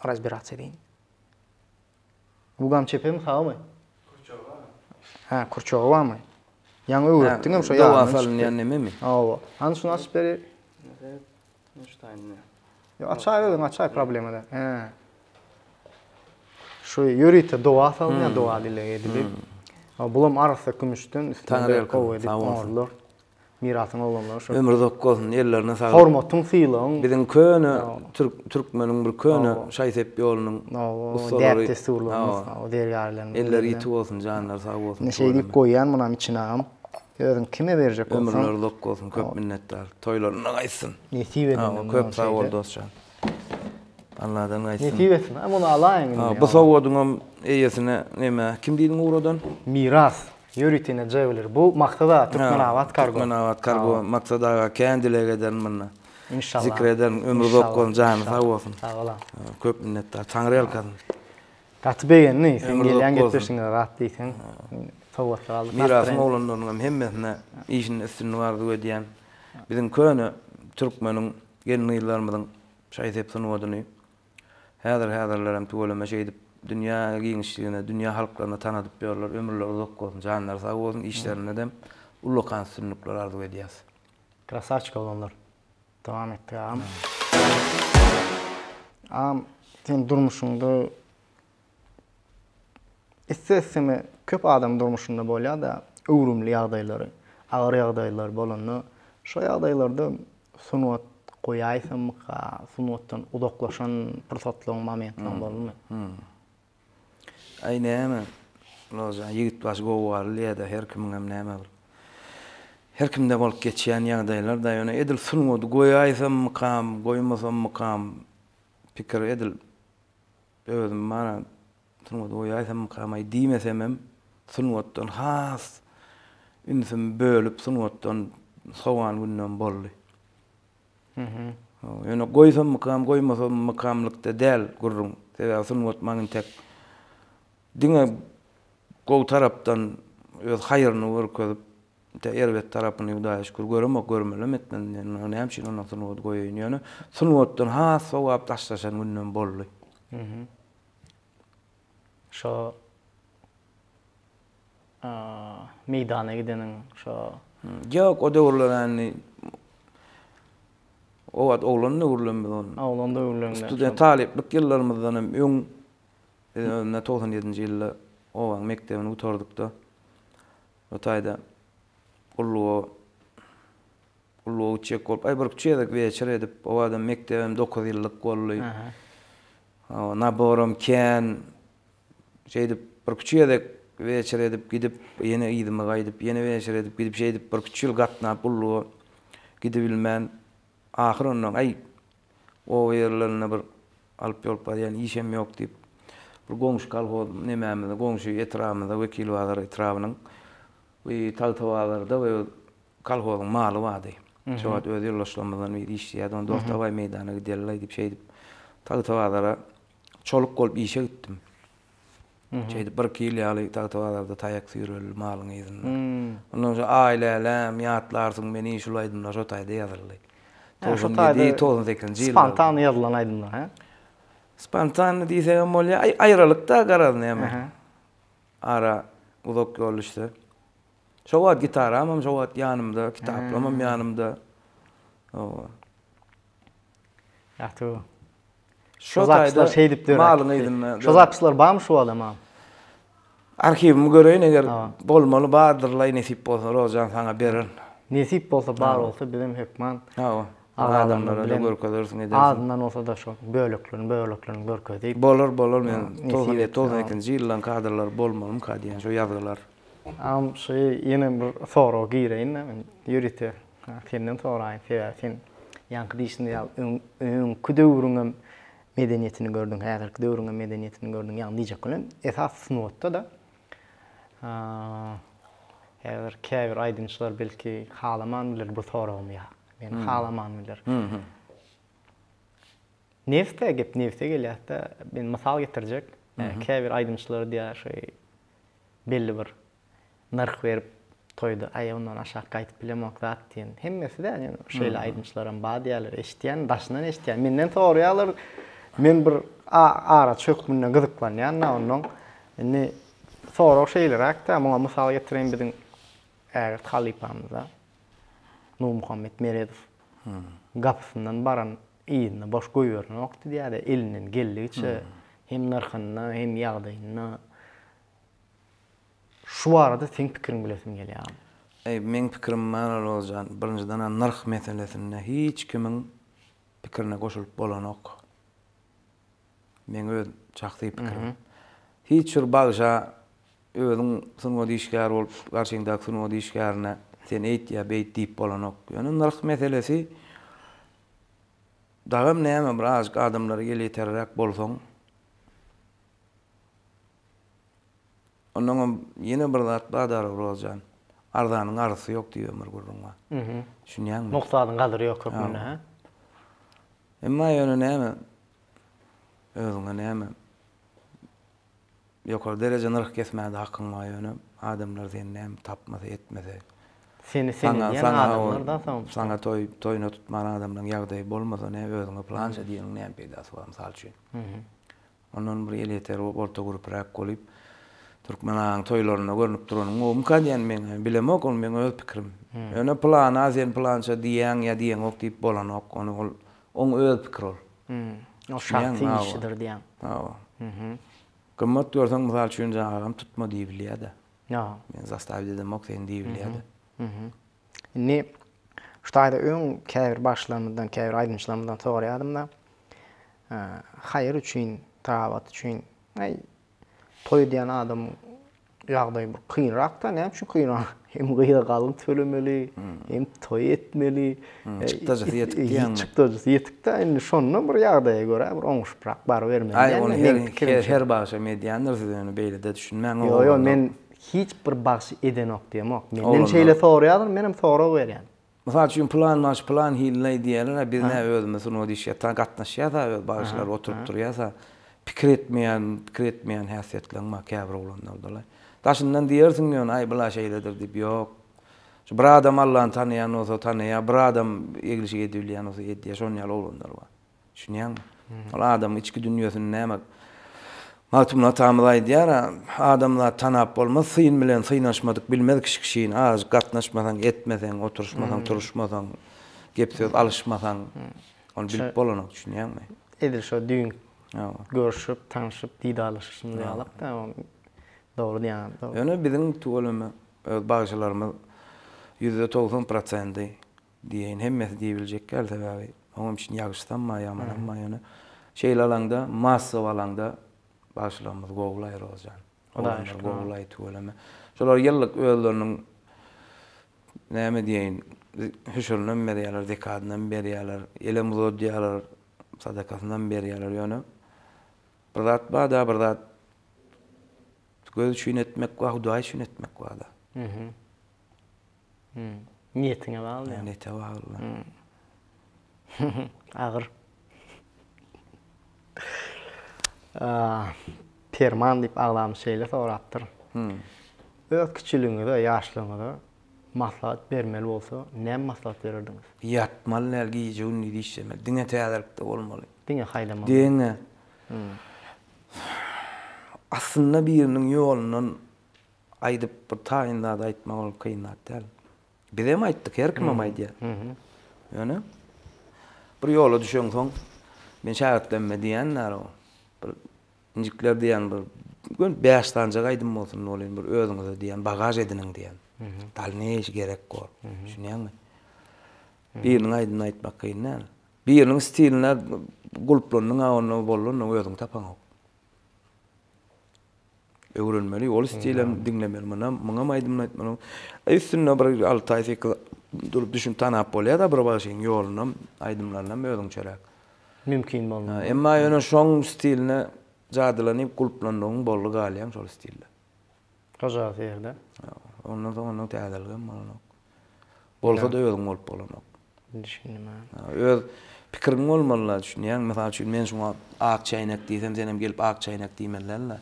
razbirasiýa edeýin. Bugam çepemi sagmy? Kurçagy bar. Hä, kurçagy barmy? Ýaňy öwretdiňem şo ýadyma. Doga salynýan nememi? Hawa. Hany şuny açyp ber. Şu taýyny. Ýok, açaý özüň açaý problema däl. Hä. Şu ýörite doga salynýar, doga dileg edilip. Bulam arassa kümüşden üstünde gowy edip oňardylar. Mirasyň oglanlary şo. Ömri uzak bolsun, ellerine saglyk. Hormatyň, sylagyň. Biziň köne türkmeniň bir köne şaý-sep ýolunyň ussalary. Däp-dessurlarymyz, zergärlerimiz. Elleri ýiti bolsun, janlary sag bolsun. Ine şeý diýip goýýan munam içine agam. Özüň kime berjek bolsaň. Ömürleri uzak bolsun, köp minnetdar. Toýlarynda gaýtsyn. Nesip edenden. Köp sag bol dostjan. Alladan gaýtsyn. Nesip etsin. A muny alaýyň indi. Bu sowgadyňam eýesine neme, kim diýdiň ugradan? Miras. Ýörite ine Jeweler. Bu Maksat aga Türkmenabat kargo. Türkmenabat kargo. Maksat aga kän dileg ederin munda. Inşallah. Zikr ederin. Ömri uzak bolsun, jany sag bolsun. Sag bol. Köp minnetdar. Taňry ýalkasyn. Gaty begendi. Sen gelýän gepleşigiňe zat diýseň. Sowgatlar aldyk. Mirasyň oglanlarynyň hem hemmesine işinde üstünlik arzuw edýän. Biziň köne türkmeniň gelin-gyzlarymyzyň şaý-sep sungatyny häzir-häzirlerem tüweleme şeýdip dünýä giňişligine, dünýä halklaryna tanadyp ýörler. Ömürleri uzak bolsun, janlary sag bolsun, işlerinde-de ullakan üstünlikler arzuw edýäs. Krasawçik oglanlar. Dowam etdik agam. Agam sen durmuşyňda Isse-isseme köp adam durmuşynda bolýar-da, öwrümli ýagdaýlary, agyr ýagdaýlar bolanda, şo ýagdaýlarda sungat goýaýsammyka, sungatdan uzaklaşan pursatlaryň, momentlaryň boldumy? Aý näme, Roza, ýigit başy gowgaly diýýär-de, her kimiňem näme bir, her kimde bolup geçýän ýagdaýlar-da, ýöne edil sungaty goýaýsammykam, goýmasammykam pikiri edil Özüm mana sungaty goýaýsammykam-aý diýmesemem, sungatdan has ünsümi bölüp sungatdan sowan günlerim boldy. Ýöne goýsammykam, goýmasammykamlykda däl gürrüň. Sebäbi sungat maňa intek diňe gowy tarapdan öz haýryny görkezip, Tä erbet tarapyny Hudaýa şükür göremok, görmelem etmez. Näme üçin ondan sungaty goýaýyn ýöne sungatdan has sowap daşlaşan günlem boldy. Şo meýdana gideniň şo. Ýok o döwürler indi o wagt oglan döwürlerimiz ony. Oglan döwürlerinde. Student talyplyk ýyllarymyzdan hem öň biz özümde 97-nji ýylda obaň mekdebini gutardykda O taýda gulluga gulluga gitjek bolup, aý bir üç gezek weçer edip, o adam mekdebem 9 ýyllyk boldy. Hawa, naboram kän. Şeýdip bir üç gezek weçer edip gidip, ýene yzyma gaýdyp, ýene weçer edip gidip, şeýdip bir üç ýyl gatnap gulluga gidibilmän, ahyr ondan aý oba ýerlerinde bir Alyp ýolup barýan işem ýok diýip, bir goňşy kolhoz nemämizde, goňşy etrabymyzda, Wekilbazar etrabynyň bu Tagtabazarda we kolhozyň maly bardy. Şo wagt öz ýoldaşlarymyzdan biri işleýärdi. Onda dost dawaý meýdana gideli-laý diýip şeýdip Tagtabazara çoluk bolup işe gitdim. Şeýdip birki ýyl ýaly Tagtabazarda taýak süýreldi malyň yzynda. Ondan soň Aý läläm, ýatlarsyň meni şul aýdymlar şo taýda ýazyldy. 97, 98-nji ýyllarda. Spontan ýazylan aýdymlar, hä? Spontanny diýsegem bolýar. Aý aýralyk-da garaz näme. Ara uzak ýol düşse. Şo wagt gitaramam şo wagt ýanymda, kitaplamam ýanymda. Hawa. Ýagty. Şo taýda şeýdip döräp. Malyň yzynda. Şo zapisler barmy şu wagtam agam? Arhiwimi göreýin eger bolmaly bardyrlaý nesip bolsa Rozjan saňa bererin. Nesip bolsa bar bolsa bizem hökman Hawa. Adamlara-da görkezersiň edersiň. Azyndan bolsa-da şo böleklerini böleklerini görkezip. Bolar bolar men 97 92-nji ýyllaň kadrlary bolmalymyka diýen şo ýazgylar. Agam şu ýene bir soraga gireýin-de men ýörite Senden soraýyn, sebäbi sen ýaňky diýşiň ýaly öňki döwrüňem medeniýetini gördüň, häzirki döwrüňem medeniýetini gördüň. Ýagny diýjek bolýan, esasy sungatda-da häzir käbir aýdymçylar belki halaman biler bu soragymy ýa meni halaman biler. Nebsde gep nebse gelýär-de, men mysal getirjek. Käbir aýdymçylar diýýär şu belli bir nyrh berip toýda aý ondan aşak gaýdyp bilemok zat diýen. Hemmesi däl ýöne şeýle aýdymçylaram bar diýýärler eşitýän daşyndan eşitýän. Menden soraýarlar men bir araçy hökmünde gyzyklanýan-da onnoň. Indi sorag şeýleräk-dä muňa mysal getireýin biziň ägirt halypamyza Nurmuhammet Meredow gapysyndan baran. yzyna boş goýberenokdy diýýär-de, elinden geldigiçe hem nyrhynda, hem ýagdaýynda. Şu barada seň pikiriňi bilesim gelýär agam. Eý, meň pikirim bar Rozjan, birinjiden-ä nyrh meselesinde hiç kimiň pikirine goşulyp bolanok. Meň öz şahsy pikirim. Hiç bir bagşa özüň sungat işgäri bolup, garşyňdaky sungat işgärine sen eýt ýa beýt diýip bolanok. Ýöne nyrh meselesi dagam näme bir azajyk adamlara elýeterliräk bolsaň, Onnoňam ýene bir zat bar Darag Rozjan. Arzanyň arzysy ýok diýibem bir gürrüň bar. Düşünýäňmi? Mugt zadyň gadyry ýok hökmünde, hä? Emma ýöne näme, özüňe näme, ýokary dereje nyrh kesmäge-de hakyň bar, ýöne adamlar seni näme tapmasa, etmese. Seni sen edýän adamlar-da soň. Saňa toý, toýuna tutman adamlaryň ýagdaýy bolmasa, näme özüňe pylança diýeniň näme peýdasy bar, mysal üçin. Ondan bir elýeter orta gürpüräk bolyp, Türkmen agaň toýlarynda görnüp duranyň gowumyka diýen meň, bilemok ol meň öz pikirim. Ýöne pylana sen pylança diýýäň ýa diýeňok diýip bolanok, ony ol oň öz pikiri ol. Ol şahsy işidir diýýäň. Hawa. Gymmat görseň mysal üçin jan agam tutma diýibilýär-de. Men zastavit edemok seni diýibilýär-de. Indi şu taýda öň käbir bagşylarymyzdan, käbir aýdymçylarymyzdan soraýardym-da, haýyr üçin, tabat üçin, aý, toý edýän adamyň ýagdaýy bir kynrak-da, näme üçin kynrak? Hem gyza galyň tölemeli, hem toý etmeli. Çykdajysy ýetik diýýäňmi? Çykdajysy ýetik-dä, indi şonda bir ýagdaýa görä bir oňuşybrak barybermeli. Aý, ony her, her bagşam edýändir, siz ýöne beýle-de düşünmäň. Ýok, ýok, men hiç bir bagşy edenok diýemok. Menden şeýle soraýarlar, menem sorag berýän. Mysal üçin pylan bagşy pylan hililaý diýýärler-ä, biz nä özümiz sungat işgär, ta gatnaşýas-a öz bagşylar oturyp durýas-a, pikir etmeýän, pikir etmeýän häsiýetleň bar käbir oglanlarda-laý. Daşyndan diýersiň ýöne, aý bula şeýledir diýip, ýok. Şu bir adam Allany tanaýan bolsa tanaýar, bir adam eglişik edibilýän bolsa edýär, şon ýaly oglanlar bar. Düşünýäňmi? Ol adamyň içki dünýesini näme Magtymguly atamyz aýdýar-a, Adamzat tanap bolmaz, syn bilen synaşmadyk bilmez kişi kişini, azajyk gatnaşmasaň, etmeseň, oturyşmasaň, turuşmasaň, gep-söz alyşmasaň, ony bilip bolanok, düşünýäňmi? Edil şo düýn görşüp, tanşyp, didarlaşyşymyz ýalak-da, dogry diýýäň. Ýöne biziň tüweleme öz bagşylarymyz 90% prosendi Diýeýin, hemmesi diýibiljek däl, sebäbi oňam üçin ýagşysam bar, ýamanam bar, ýöne şeýle alaňda, massowy alaňda bagşylarymyz gowulaý Rozjan. Hudaýa şükür. Gowulaý tüweleme. Şolar ýyllyk özleriniň näme diýeýin, hüşürinem berýärler, zekadynam berýärler, elem uzadýarlar, sadakasynam berýärler, ýöne bir zat bar-da, bir zat göz üçin etmek bar, Hudaý üçin etmek bar-da. Niýetiňe bagly. Niýete bagly. Agyr. Perman diýip agzamyz şeýle sorapdyr. Öz kiçiligiňize, ýaşlygyňyza maslahat bermeli bolsa, näme maslahat bererdiňiz? Ýatmaly däl, gije-gündiz işlemeli. Diňe täzelikde bolmaly. Diňe haýlamaly. Diňe. Aslynda biriniň ýolundan Aýdyp bir taýyn zat aýtmak ol kyn zat däl. Bizem aýtdyk, her kimem aýdýar. Ýöne bir ýola düşeňsoň men şägirtlerime diýýän o. Bir injikler diýýän bir gön bäş sanjak aýdym bolsun bolýan bir özüňize diýýän bagaž ediniň diýýän. Dalneýşi gerek bor. Düşünýäňmi? Biriniň aýdymyny aýtmak kyn däl. Biriniň stiline gulplandyň-a onda boldy onda özüňi tapaňok. Öwrenmeli, ol stilem diňlemeli, munam, muňam aýdymyny aýtmaly. Üstünde bir 6 aý, 8 durup düşünip tanap bolýar-da bir bagşyň ýolunam, aýdymlarynam özüňçeräk. Mümkin bolmasa. Emma ýöne şoň stiline jadylanyp gulplandygyň boldy galýaň şol stilde. Hojagasy ýerde. Ondan soň ondan täzeligem bolanok. Bolsa-da özüň bolup bolanok. Düşündim ha. Öz pikiriň bolmaly-la, düşünýäňmi? Mysal üçin, men şuňa ak çäýnek diýsem, senem gelip ak çäýnek diýmeli däl-le.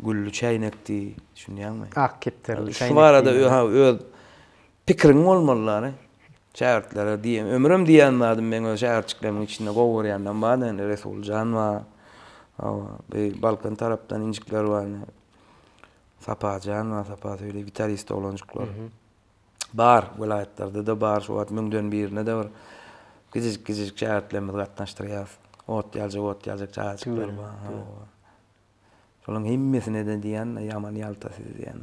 Gülli çäýnek diý, düşünýäňmi? Ak kepderili çäýnek. Şu barada ha öz pikiriň bolmaly-la. Şägirtlere diýen, ömürem diýen zadym meň öz şägirtçiklerimiň içinde gowy görýänlerim bar indi Resuljan bar. Hawa, bu Balkan tarapdan injikler bar. Sapajan bar, Sapa söýli gitarist oglanjyklar. Bar, welaýatlarda-da bar, şu wagt müňden birine-de bir kiçijik-kiçijik şägirtlerimizi gatnaşdyrýarys. Ot ýaljak, ot ýaljak çagajyklar bar. Hawa. Şolaryň hemmesine-de diýýän, ýaman ýalta siz diýýän.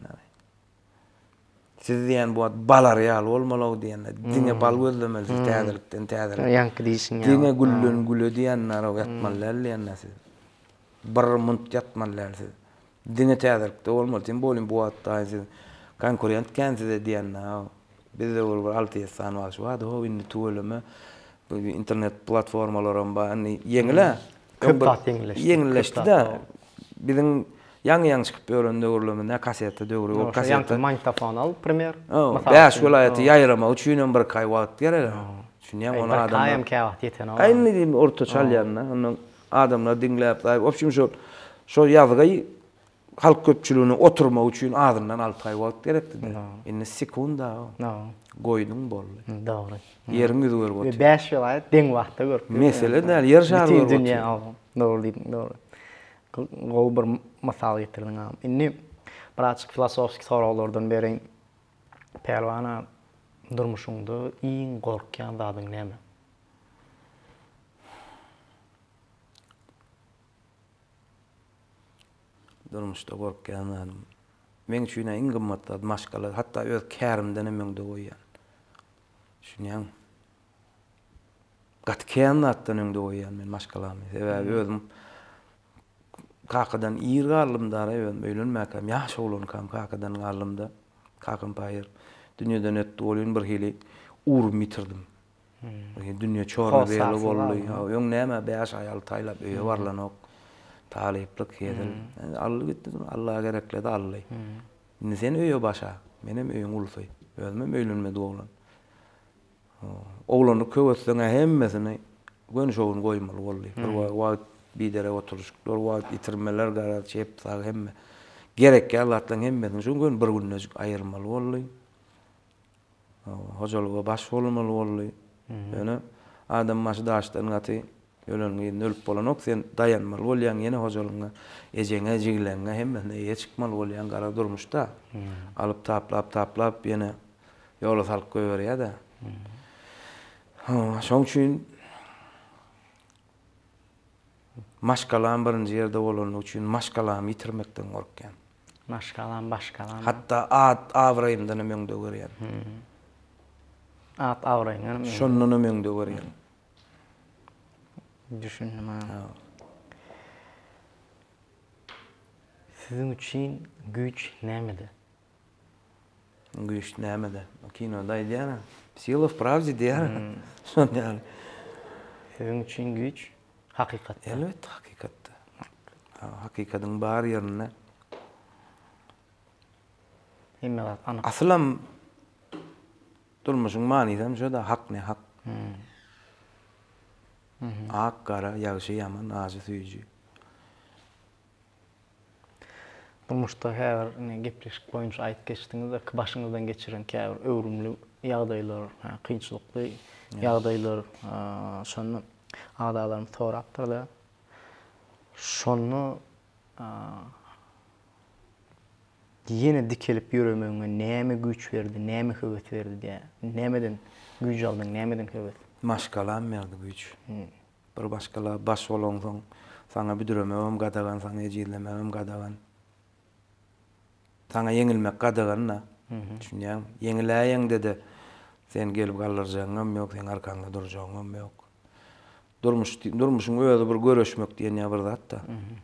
Siz diýýän bu wagt balar ýaly bolmaly-ow diýýän. Diňe bal gözlemeli siz täzelikden täzelik. Ýaňky diýşiň ýaly. Diňe gülden güle diýýän, ýatmaly däl diýýän siz. Bir munt ýatmaly däl siz. Diňe täzelikde bolmaly. Tym bolýa bu wagt daýy siz konkurent kän size diýende. Bizde bol bir 6-7 sany bagşy bardy. Ho indi tüweleme bu internet platformalaram bar. Indi ýeňil-ä. Köp zat ýeňilleşdi. Ýeňilleşdi-de. Biziň ýaňy-ýaňy çykyp ýören döwürlerimiz nä kaseta döwri. Ol kaseta. Ýaňky magnitofon al, primer. Bäş welaýaty ýaýramak üçinem bir iki aý wagt gerek. Düşünýäňmi ony adamlar. Bir aýam käwagt ýetenok. Indi diýim ortaça alýan-da. Ondan Adamlar diňläp, w obşim şol şol ýazgy halk köpçüligine oturmak üçin azyndan alty aý wagt gerekdi-de. Indi sekunda. Goýduň boldy. Dogry. Ýeriň ýüzi görüp otyr. We 5 welaýat deň wagtda görüp. Mesele däl, ýer şary görüp otyr. Bütin dünýä. Dogry diýdiň, dogry. Gowy bir mysal getirdiň agam. Indi birazjyk filosofiki soraglardan bereýin. Pälwan aga, durmuşyňda iň gorkýan zadyň näme? Durmuşda gorkýan zadym. Meň üçin-ä iň gymmat zat maşgala, hatda öz kärimdenem öňde goýýan. Düşünýäňmi? Gaty kän zatdan öňde goýýan men maşgalamy. Sebäbi özüm kakadan ir galdym dara özüm öýlenmäkäm, ýaş oglankam kakadan galdym-da. Kakam paýyr dünýeden ötdi welin birhili ugrumy ýitirdim. Dünýe çorny-beli boldy. Öň näme bäş aý, alty aýlap öýe barlanok. Talyplyk hezil. Aldy gitdi. Alla gerekledi aldy. Indi sen öýe başa. Menem öýüň ulusy. Özümem öýlenmedik oglan. Oglanlyk höwesleň hemmesini göni şo gün goýmaly boldy. Bir wagt biderek oturyşyklar, wagt ýitirmeler, garaz çep sag hemme. Gerek däl zatlaryň hemmesini şo gün bir gündejik aýyrmaly boldy. Hojalyga baş bolmaly boldy. Ýöne adam başy daşdan gaty, öleniň yzynda ölüp bolanok, sen daýanmaly bolýaň ýene hojalygyňa, ejeňe, jigileňňe hemmesine eýe çykmaly bolýaň, gara durmuşda. Alyp taplap taplap ýene ýola salyp goýberýär-de. Şoň üçin maşgalam birinji ýerde bolany üçin maşgalamy ýitirmekden gorkýan. Maşgalam başgalam. Hatda at abraýymdanam öňde görýän. At abraýyňdanam öňde. Şondanam öňde görýän. Düşündim aga. Siziň üçin güýç nämede? Güýç nämede? Kinoda aýdýar-a. Sila w prawde diýýär. Şon ýaly. Siziň üçin güýç hakykatda. Elbetde hakykatda. Hakykadyň bar ýerinde hemme zat anyk. Asylam durmuşyň manysam şo-da, hak ne hak. Ak, gara, ýagşy, ýaman, ajy, süýji. Durmuşda käbir ine gepleşik boýunça aýdyp geçdiňiz-de, başyňyzdan geçiren käbir öwrümli ýagdaýlar, kynçylykly ýagdaýlar, şonda agzalarymyz sorapdyr-da, Şonda ýene dikelip ýöremegiňe näme güýç berdi, näme höwes berdi diýýär. Nämeden güýç aldyň, nämeden höwes? Maşgalam berdi güýç. Bir maşgala baş bolaňsoň, saňa büdremegem gadagan, saňa ejizlemegem gadagan. Saňa ýeňilmek gadagan-da. Düşünýäňmi? Ýeňiläýeňde-de seni gelip galdyrjagyňam ýok, seň arkaňda durjagyňam ýok. Durmuş, durmuşyň özi bir göreşmek diýen ýa bir zat-da.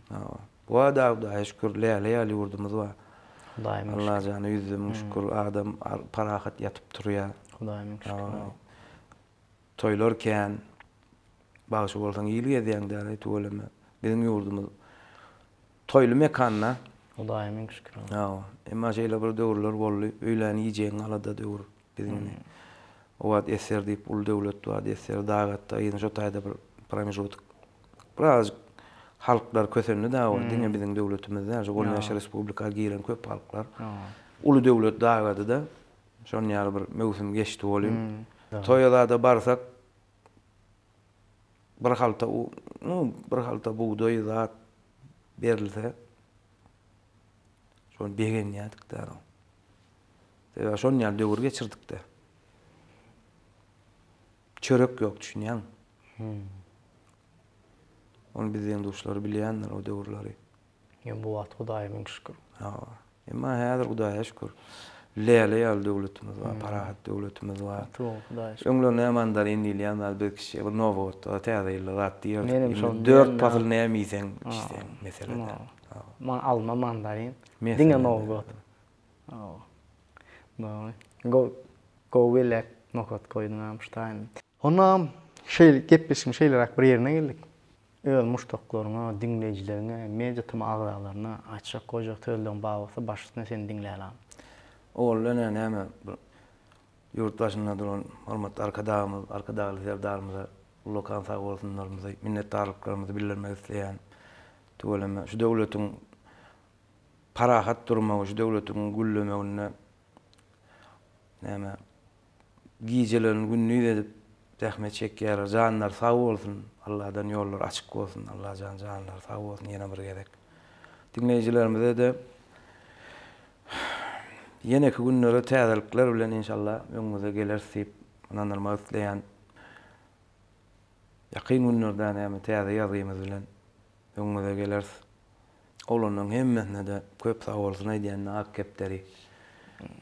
Hawa. Bu ada Hudaýa şükür, läle ýaly ýurdumyz bar. Hudaýa müň şükür. Allajana ýüzde müň şükür, adam parahat ýatyp turýar. Hudaýa müň şükür. Hawa. Toýlar kän. Bagşy bolsaň il gezýäň däl-eý tüweleme. Biziň ýurdumyz toýly mekan-da. Hudaýa müň şükür. Hawa. Emma şeýle bir döwürler boldy. Öýlän iýjegiň alada döwür. Biziň indi o wagt SSR diýip uly döwlet bardy. SSR dagatda yzyny şo taýda bir promejutk birazajyk halklar kösendi da o diňe biziň döwletimiz däl. Şo on bäş respublika giren köp halklar. Uly döwlet dagady-da. Şon ýaly bir möwsüm geçdi welin. Toýa zada barsak bir halta nu bir halta bugdaý zat berilse şony begenýärdik-dä. Sebäbi şon ýaly döwür geçirdik-de. Çörek ýok düşünýäňmi? Ony biz deň-duşlary bilýändir o döwürleri. Ýöne bu wagt Hudaýa müň şükür. Hawa. Emma häzir Hudaýa şükür. Läle ýaly döwletimiz bar, parahat döwletimiz bar. Gaty gowy, Hudaýa şükür. Öňler näme mandarin diýilýän zat biz kiçi bir Nowgodda, Täze ýylda zat diýerdik. Menem şony Indi dört pasyl näme iýseň, içseň, mesele däl. Hawa. Alma, mandarin. Diňe Nowgod. Hawa. Dogry. Gowy, gowy belläp nokat goýduň agam şu taýyny. Onda şeýle gepleşigiň şeýleräk bir ýerine geldik. Öz muşdaklaryňa, diňleýjileriňe, Media TM agzalaryna aýtjak goýjak sözleň bar bolsa baş üstüne seni diňläli agam. Owaldan-a näme bir ýurt başynda duran hormatly Arkadagymyz, Arkadagly Serdarymyza ullakan sagbolsunlarymyzy, minnetdarlyklarymyzy bildirmek isleýän. Tüweleme, şu döwletiň parahat durmagy, şu döwletiň güllemeginde näme gijelerini gündiz edip zähmet çekýärler. Janlary sag bolsun. Alladan ýollary açyk bolsun. Allajan janlary sag bolsun ýene bir gezek. Diňleýjilerimize-de ýeneki günlere täzelikler bilen inşallah öňüňize geleris diýip ynandyrmak isleýän. Ýakyn günlerde näme täze ýazgymyz bilen öňüňize geleris. Oglanlaryň hemmesine-de köp sagbolsun aýdýan Ak kepderi.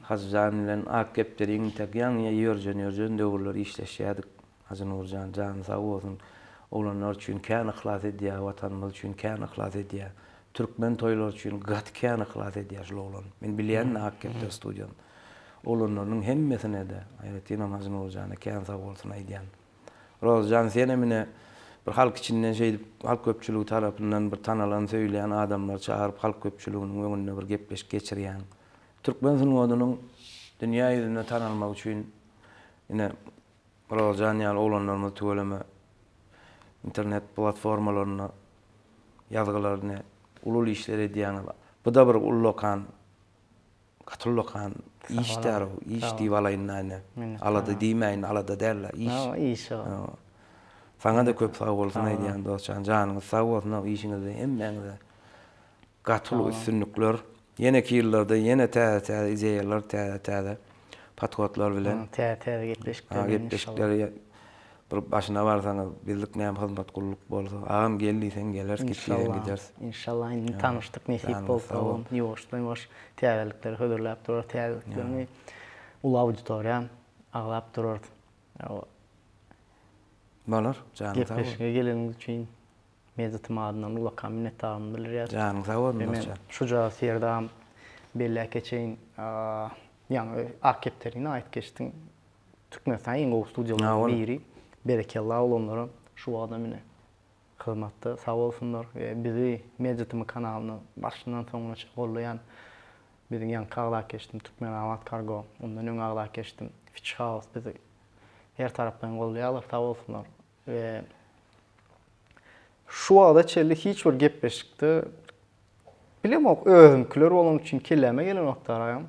Hajyjan bilen Ak kepderiň intek ýaňy ýörjen-ýörjen döwürler işleşýärdik. Hajy Nurjan jany sag bolsun. Oglanlar üçin kän yhlas edýär, Watanymyz üçin kän yhlas edýär. Türkmen toýlary üçin gaty kän yhlas edýär şul oglan. Men bilýän-de Ak kepderi studiýany. Oglanlarynyň hemmesine-de, aýratynam Hajy Nurjana kän sagbolsun aýdýan. Rozyjan senem ine bir halk içinden şeýdip halk köpçüligi tarapyndan bir tanalan söýülýän adamlary çagyryp halk köpçüliginiň öňünde bir gepleşik geçirýäň. Türkmen sungatynyň dünýä ýüzünde tanalmagy üçin ine Rozyjan ýaly oglanlarymyz tüweleme internet platformalarynda ýazgylaryny uly uly işler edýäňiz. Bu-da bir ullakan Gaty ullakan iş däl o, iş diýip alaýyn-da ine. Alada diýmäýin, alada däl-de, iş. Hawa, iş o. Saňa-da köp sag bolsun aýdýan dostjan, janyňyz sag bolsun, işiňizde hemmäňize gaty uly üstünlikler. Ýeneki ýyllarda ýene täze-täze ideýalar, täze-täze podhodlar bilen. Täze-täze gepleşikler bilen inşallah. Gepleşikler bir başyna barsaňyz, bizlik näme hyzmat gulluk bolsa, agam gel diýseň geleris, git diýseň gideris. Inşallah indi tanyşdyk nesip bolsa, ýuwaşdan-ýuwaş täzelikleri hödürläp durarys, täzelikleriňi uly auditoriýa agzap durarys. Bolar, janyň sag bolsun. Gepleşige geleniňiz üçin Mejlisim adyndan ullakan minnetdarlygymy bildirýäris. Janyň sag bolsun, dostjan. Şuja serdam belläp geçeýin, ýaňy Ak kepderini aýyp geçdiň. Türkmenistan iň gowy studiýalaryň biri. Berekella oglanlara şu wagtam ine hyzmatda sag bolsunlar we bizi Media TM kanalyny başyndan soňuna çenli gollaýan biziň ýaňky agzap geçdim Türkmenabat Kargo ondan öň agzap geçdim Fitch House bizi her taraplaýyn gollaýarlar sag bolsunlar we şu wagta çenli hiç bir gepleşikde Bilemok özümkiler bolany üçin kelläme gelenokdy agam.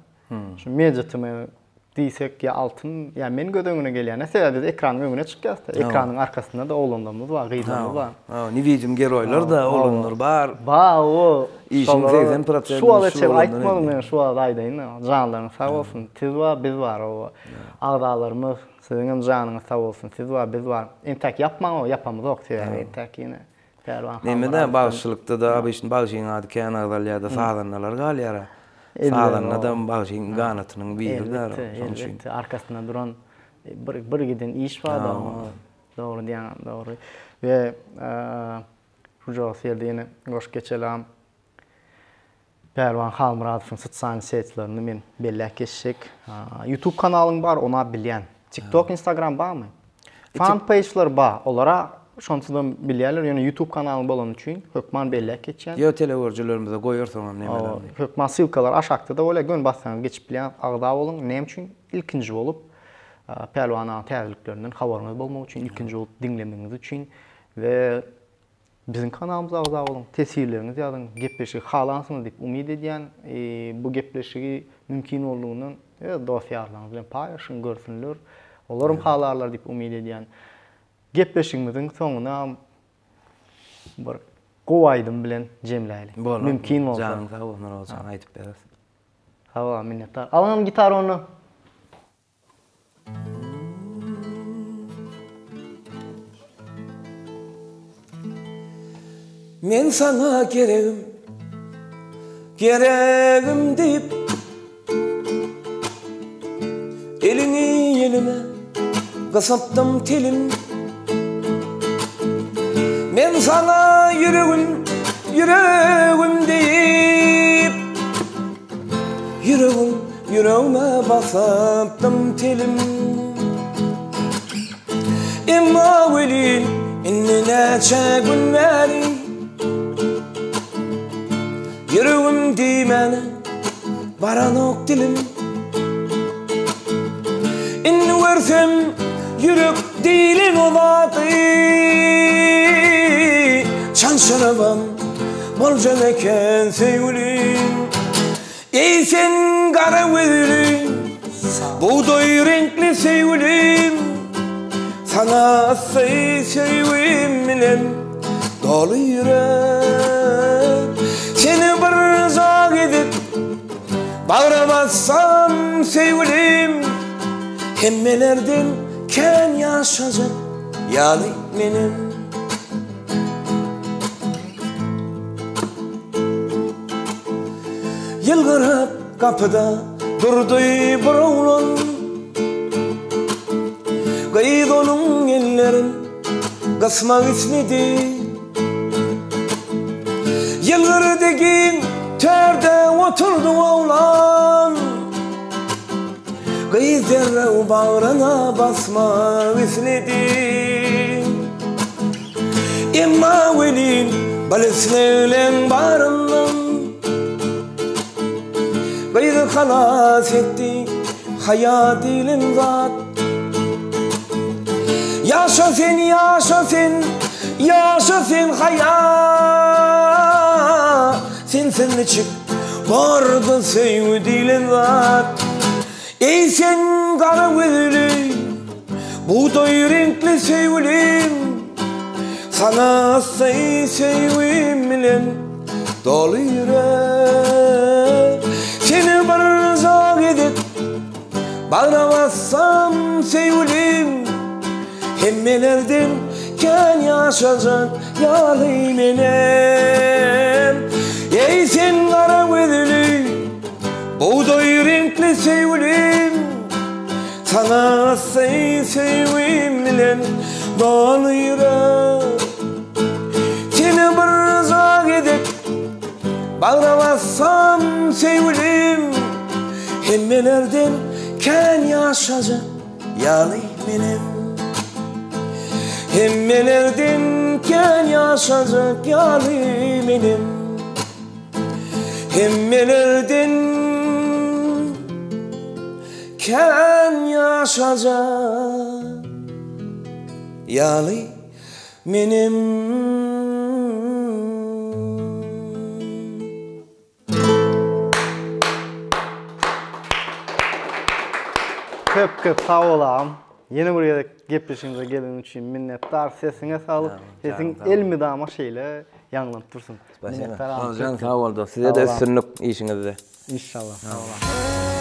Şu Media TM diýsek ýa Altyn ýa men göz öňüne gelýän. Sebäbi biz ekranyň öňüne çykýas-da. Ekranyň arkasynda-da oglanlarymyz bar, gyzlarymyz bar. Ha, newidim geroýlar-da oglanlar bar. Bar, o. Işiň 80 prosentini şu wagta çenli aýtmadym men şu wagt aýdaýyn. Janlaryňyz sag bolsun. Siz bar, biz bar. Oba. Agzalarymyz, siziňem janyňyz sag bolsun. Siz bar, biz bar. Entäk ýapmaň, ýapamyzok sebäbi entäk ýene Pälwan Neme-dä bagşylykda-da obyçny bagşyň ady kän agzalýar-da sazandalar galýar-a. Sazanda-da bagşyň ganatynyň biri-dä şonuň üçin. Elbetde, arkasynda duran bir bir giden iş bar-da oňa. Dogry diýýäň, dogry. We şujagaz ýerde ýene goşup geçelim. Pälwan Halmyradowyň sosial setlerini men belläp geçjek. Youtube kanalyň bar, ona bilýän. TikTok, Instagram barmy? Fan page'ler bar, olara şonsuzam bilýärler, ýöne YouTube kanalyň bolany üçin hökman belläp geçýän. Ýok, telegörüjilerimize goýarsyňam nemelerini. Hökman ssylkalar aşakda-da bolýar, göni bassaňyz geçip bilýäňiz, agza boluň. Näme üçin? Ilkinji bolup Pälwan agaň täzeliklerinden habaryňyz bolmagy üçin, ilkinji bolup diňlemegiňiz üçin we Biziň kanalymyza agza boluň, teswirleriňizi ýazyň, gepleşigi halansyňyz diýip umyt edýän. Bu gepleşigi mümkin boldugyndan öz dost-ýarlaryňyz bilen paýlaşyň, görsünler. Olaram halarlar diýip umyt edýän. Gepleşigimiziň soňuna bir gowy aýdym bilen jemläýli. Bolar. Mümkin bolsa. Janyň sag bolsun Rozjan aýdyp bereris. Sag bol agam minnetdar. Alyňam gitara onda. Men saňa geregim, geregim diýip Eliňi elime gysypdym telim Men saňa ýüregim, ýüregim diýip Ýüregiň ýüregime basypdym telim Emma welin indi näçe gün bäri Ýüregim diýmäne baranok dilim Indi görsem ýürek diýlen o zady Çalşyrybam boljak eken söýgülim Eý sen gara gözli, bugdaý reňkli söýgülim Saňa yssy söýgim bilen doly ýürek Seni bir jak edip bagra bassam söýgülim Hemmelerden kän ýaşajak ýaly menem. Ýylgyryp gapyda durdy bir oglan. Gyz onuň ellerin gysmak isledi. Ýylgyrdy giň törde oturdy oglan. Gyz derrew bagryna basmak isledi. Emma welin bil islegleň baryndan Gyzy halas etdi haýa diýlen zat. Ýaşa sen, ýaşa sen, ýaşa sen haýa Sensiz niçik bordy söýgi diýlen zat. Eý sen gara gözli, bugdaý reňkli söýgülim, Saňa yssy söýgim bilen doly ýürek. Seni bir jak edip bagra bassam söýgülim, Hemmelerden kän ýaşajak ýaly menem. Eý sen gara gözli, Bugdaý reňkli söýgülim, Saňa yssy söýgim bilen doly ýürek. Seni bir gezek bagra bassam söýgülim, Hemmelerden kän ýaşajak ýaly menem. Hemmelerden kän ýaşajak ýaly menem. Hemmelerden kän ýaşajak ýaly menem. Köp köp sag bol agam. Ýene bir gezek gepleşigimize geleniň üçin minnetdar. Sesiňe saglyk. Sesiň elmydama şeýle ýaňlanyp dursun. Minnetdar agam. Sag bol dost. Size-de üstünlik işiňizde. Inşallah. Sag bol agam.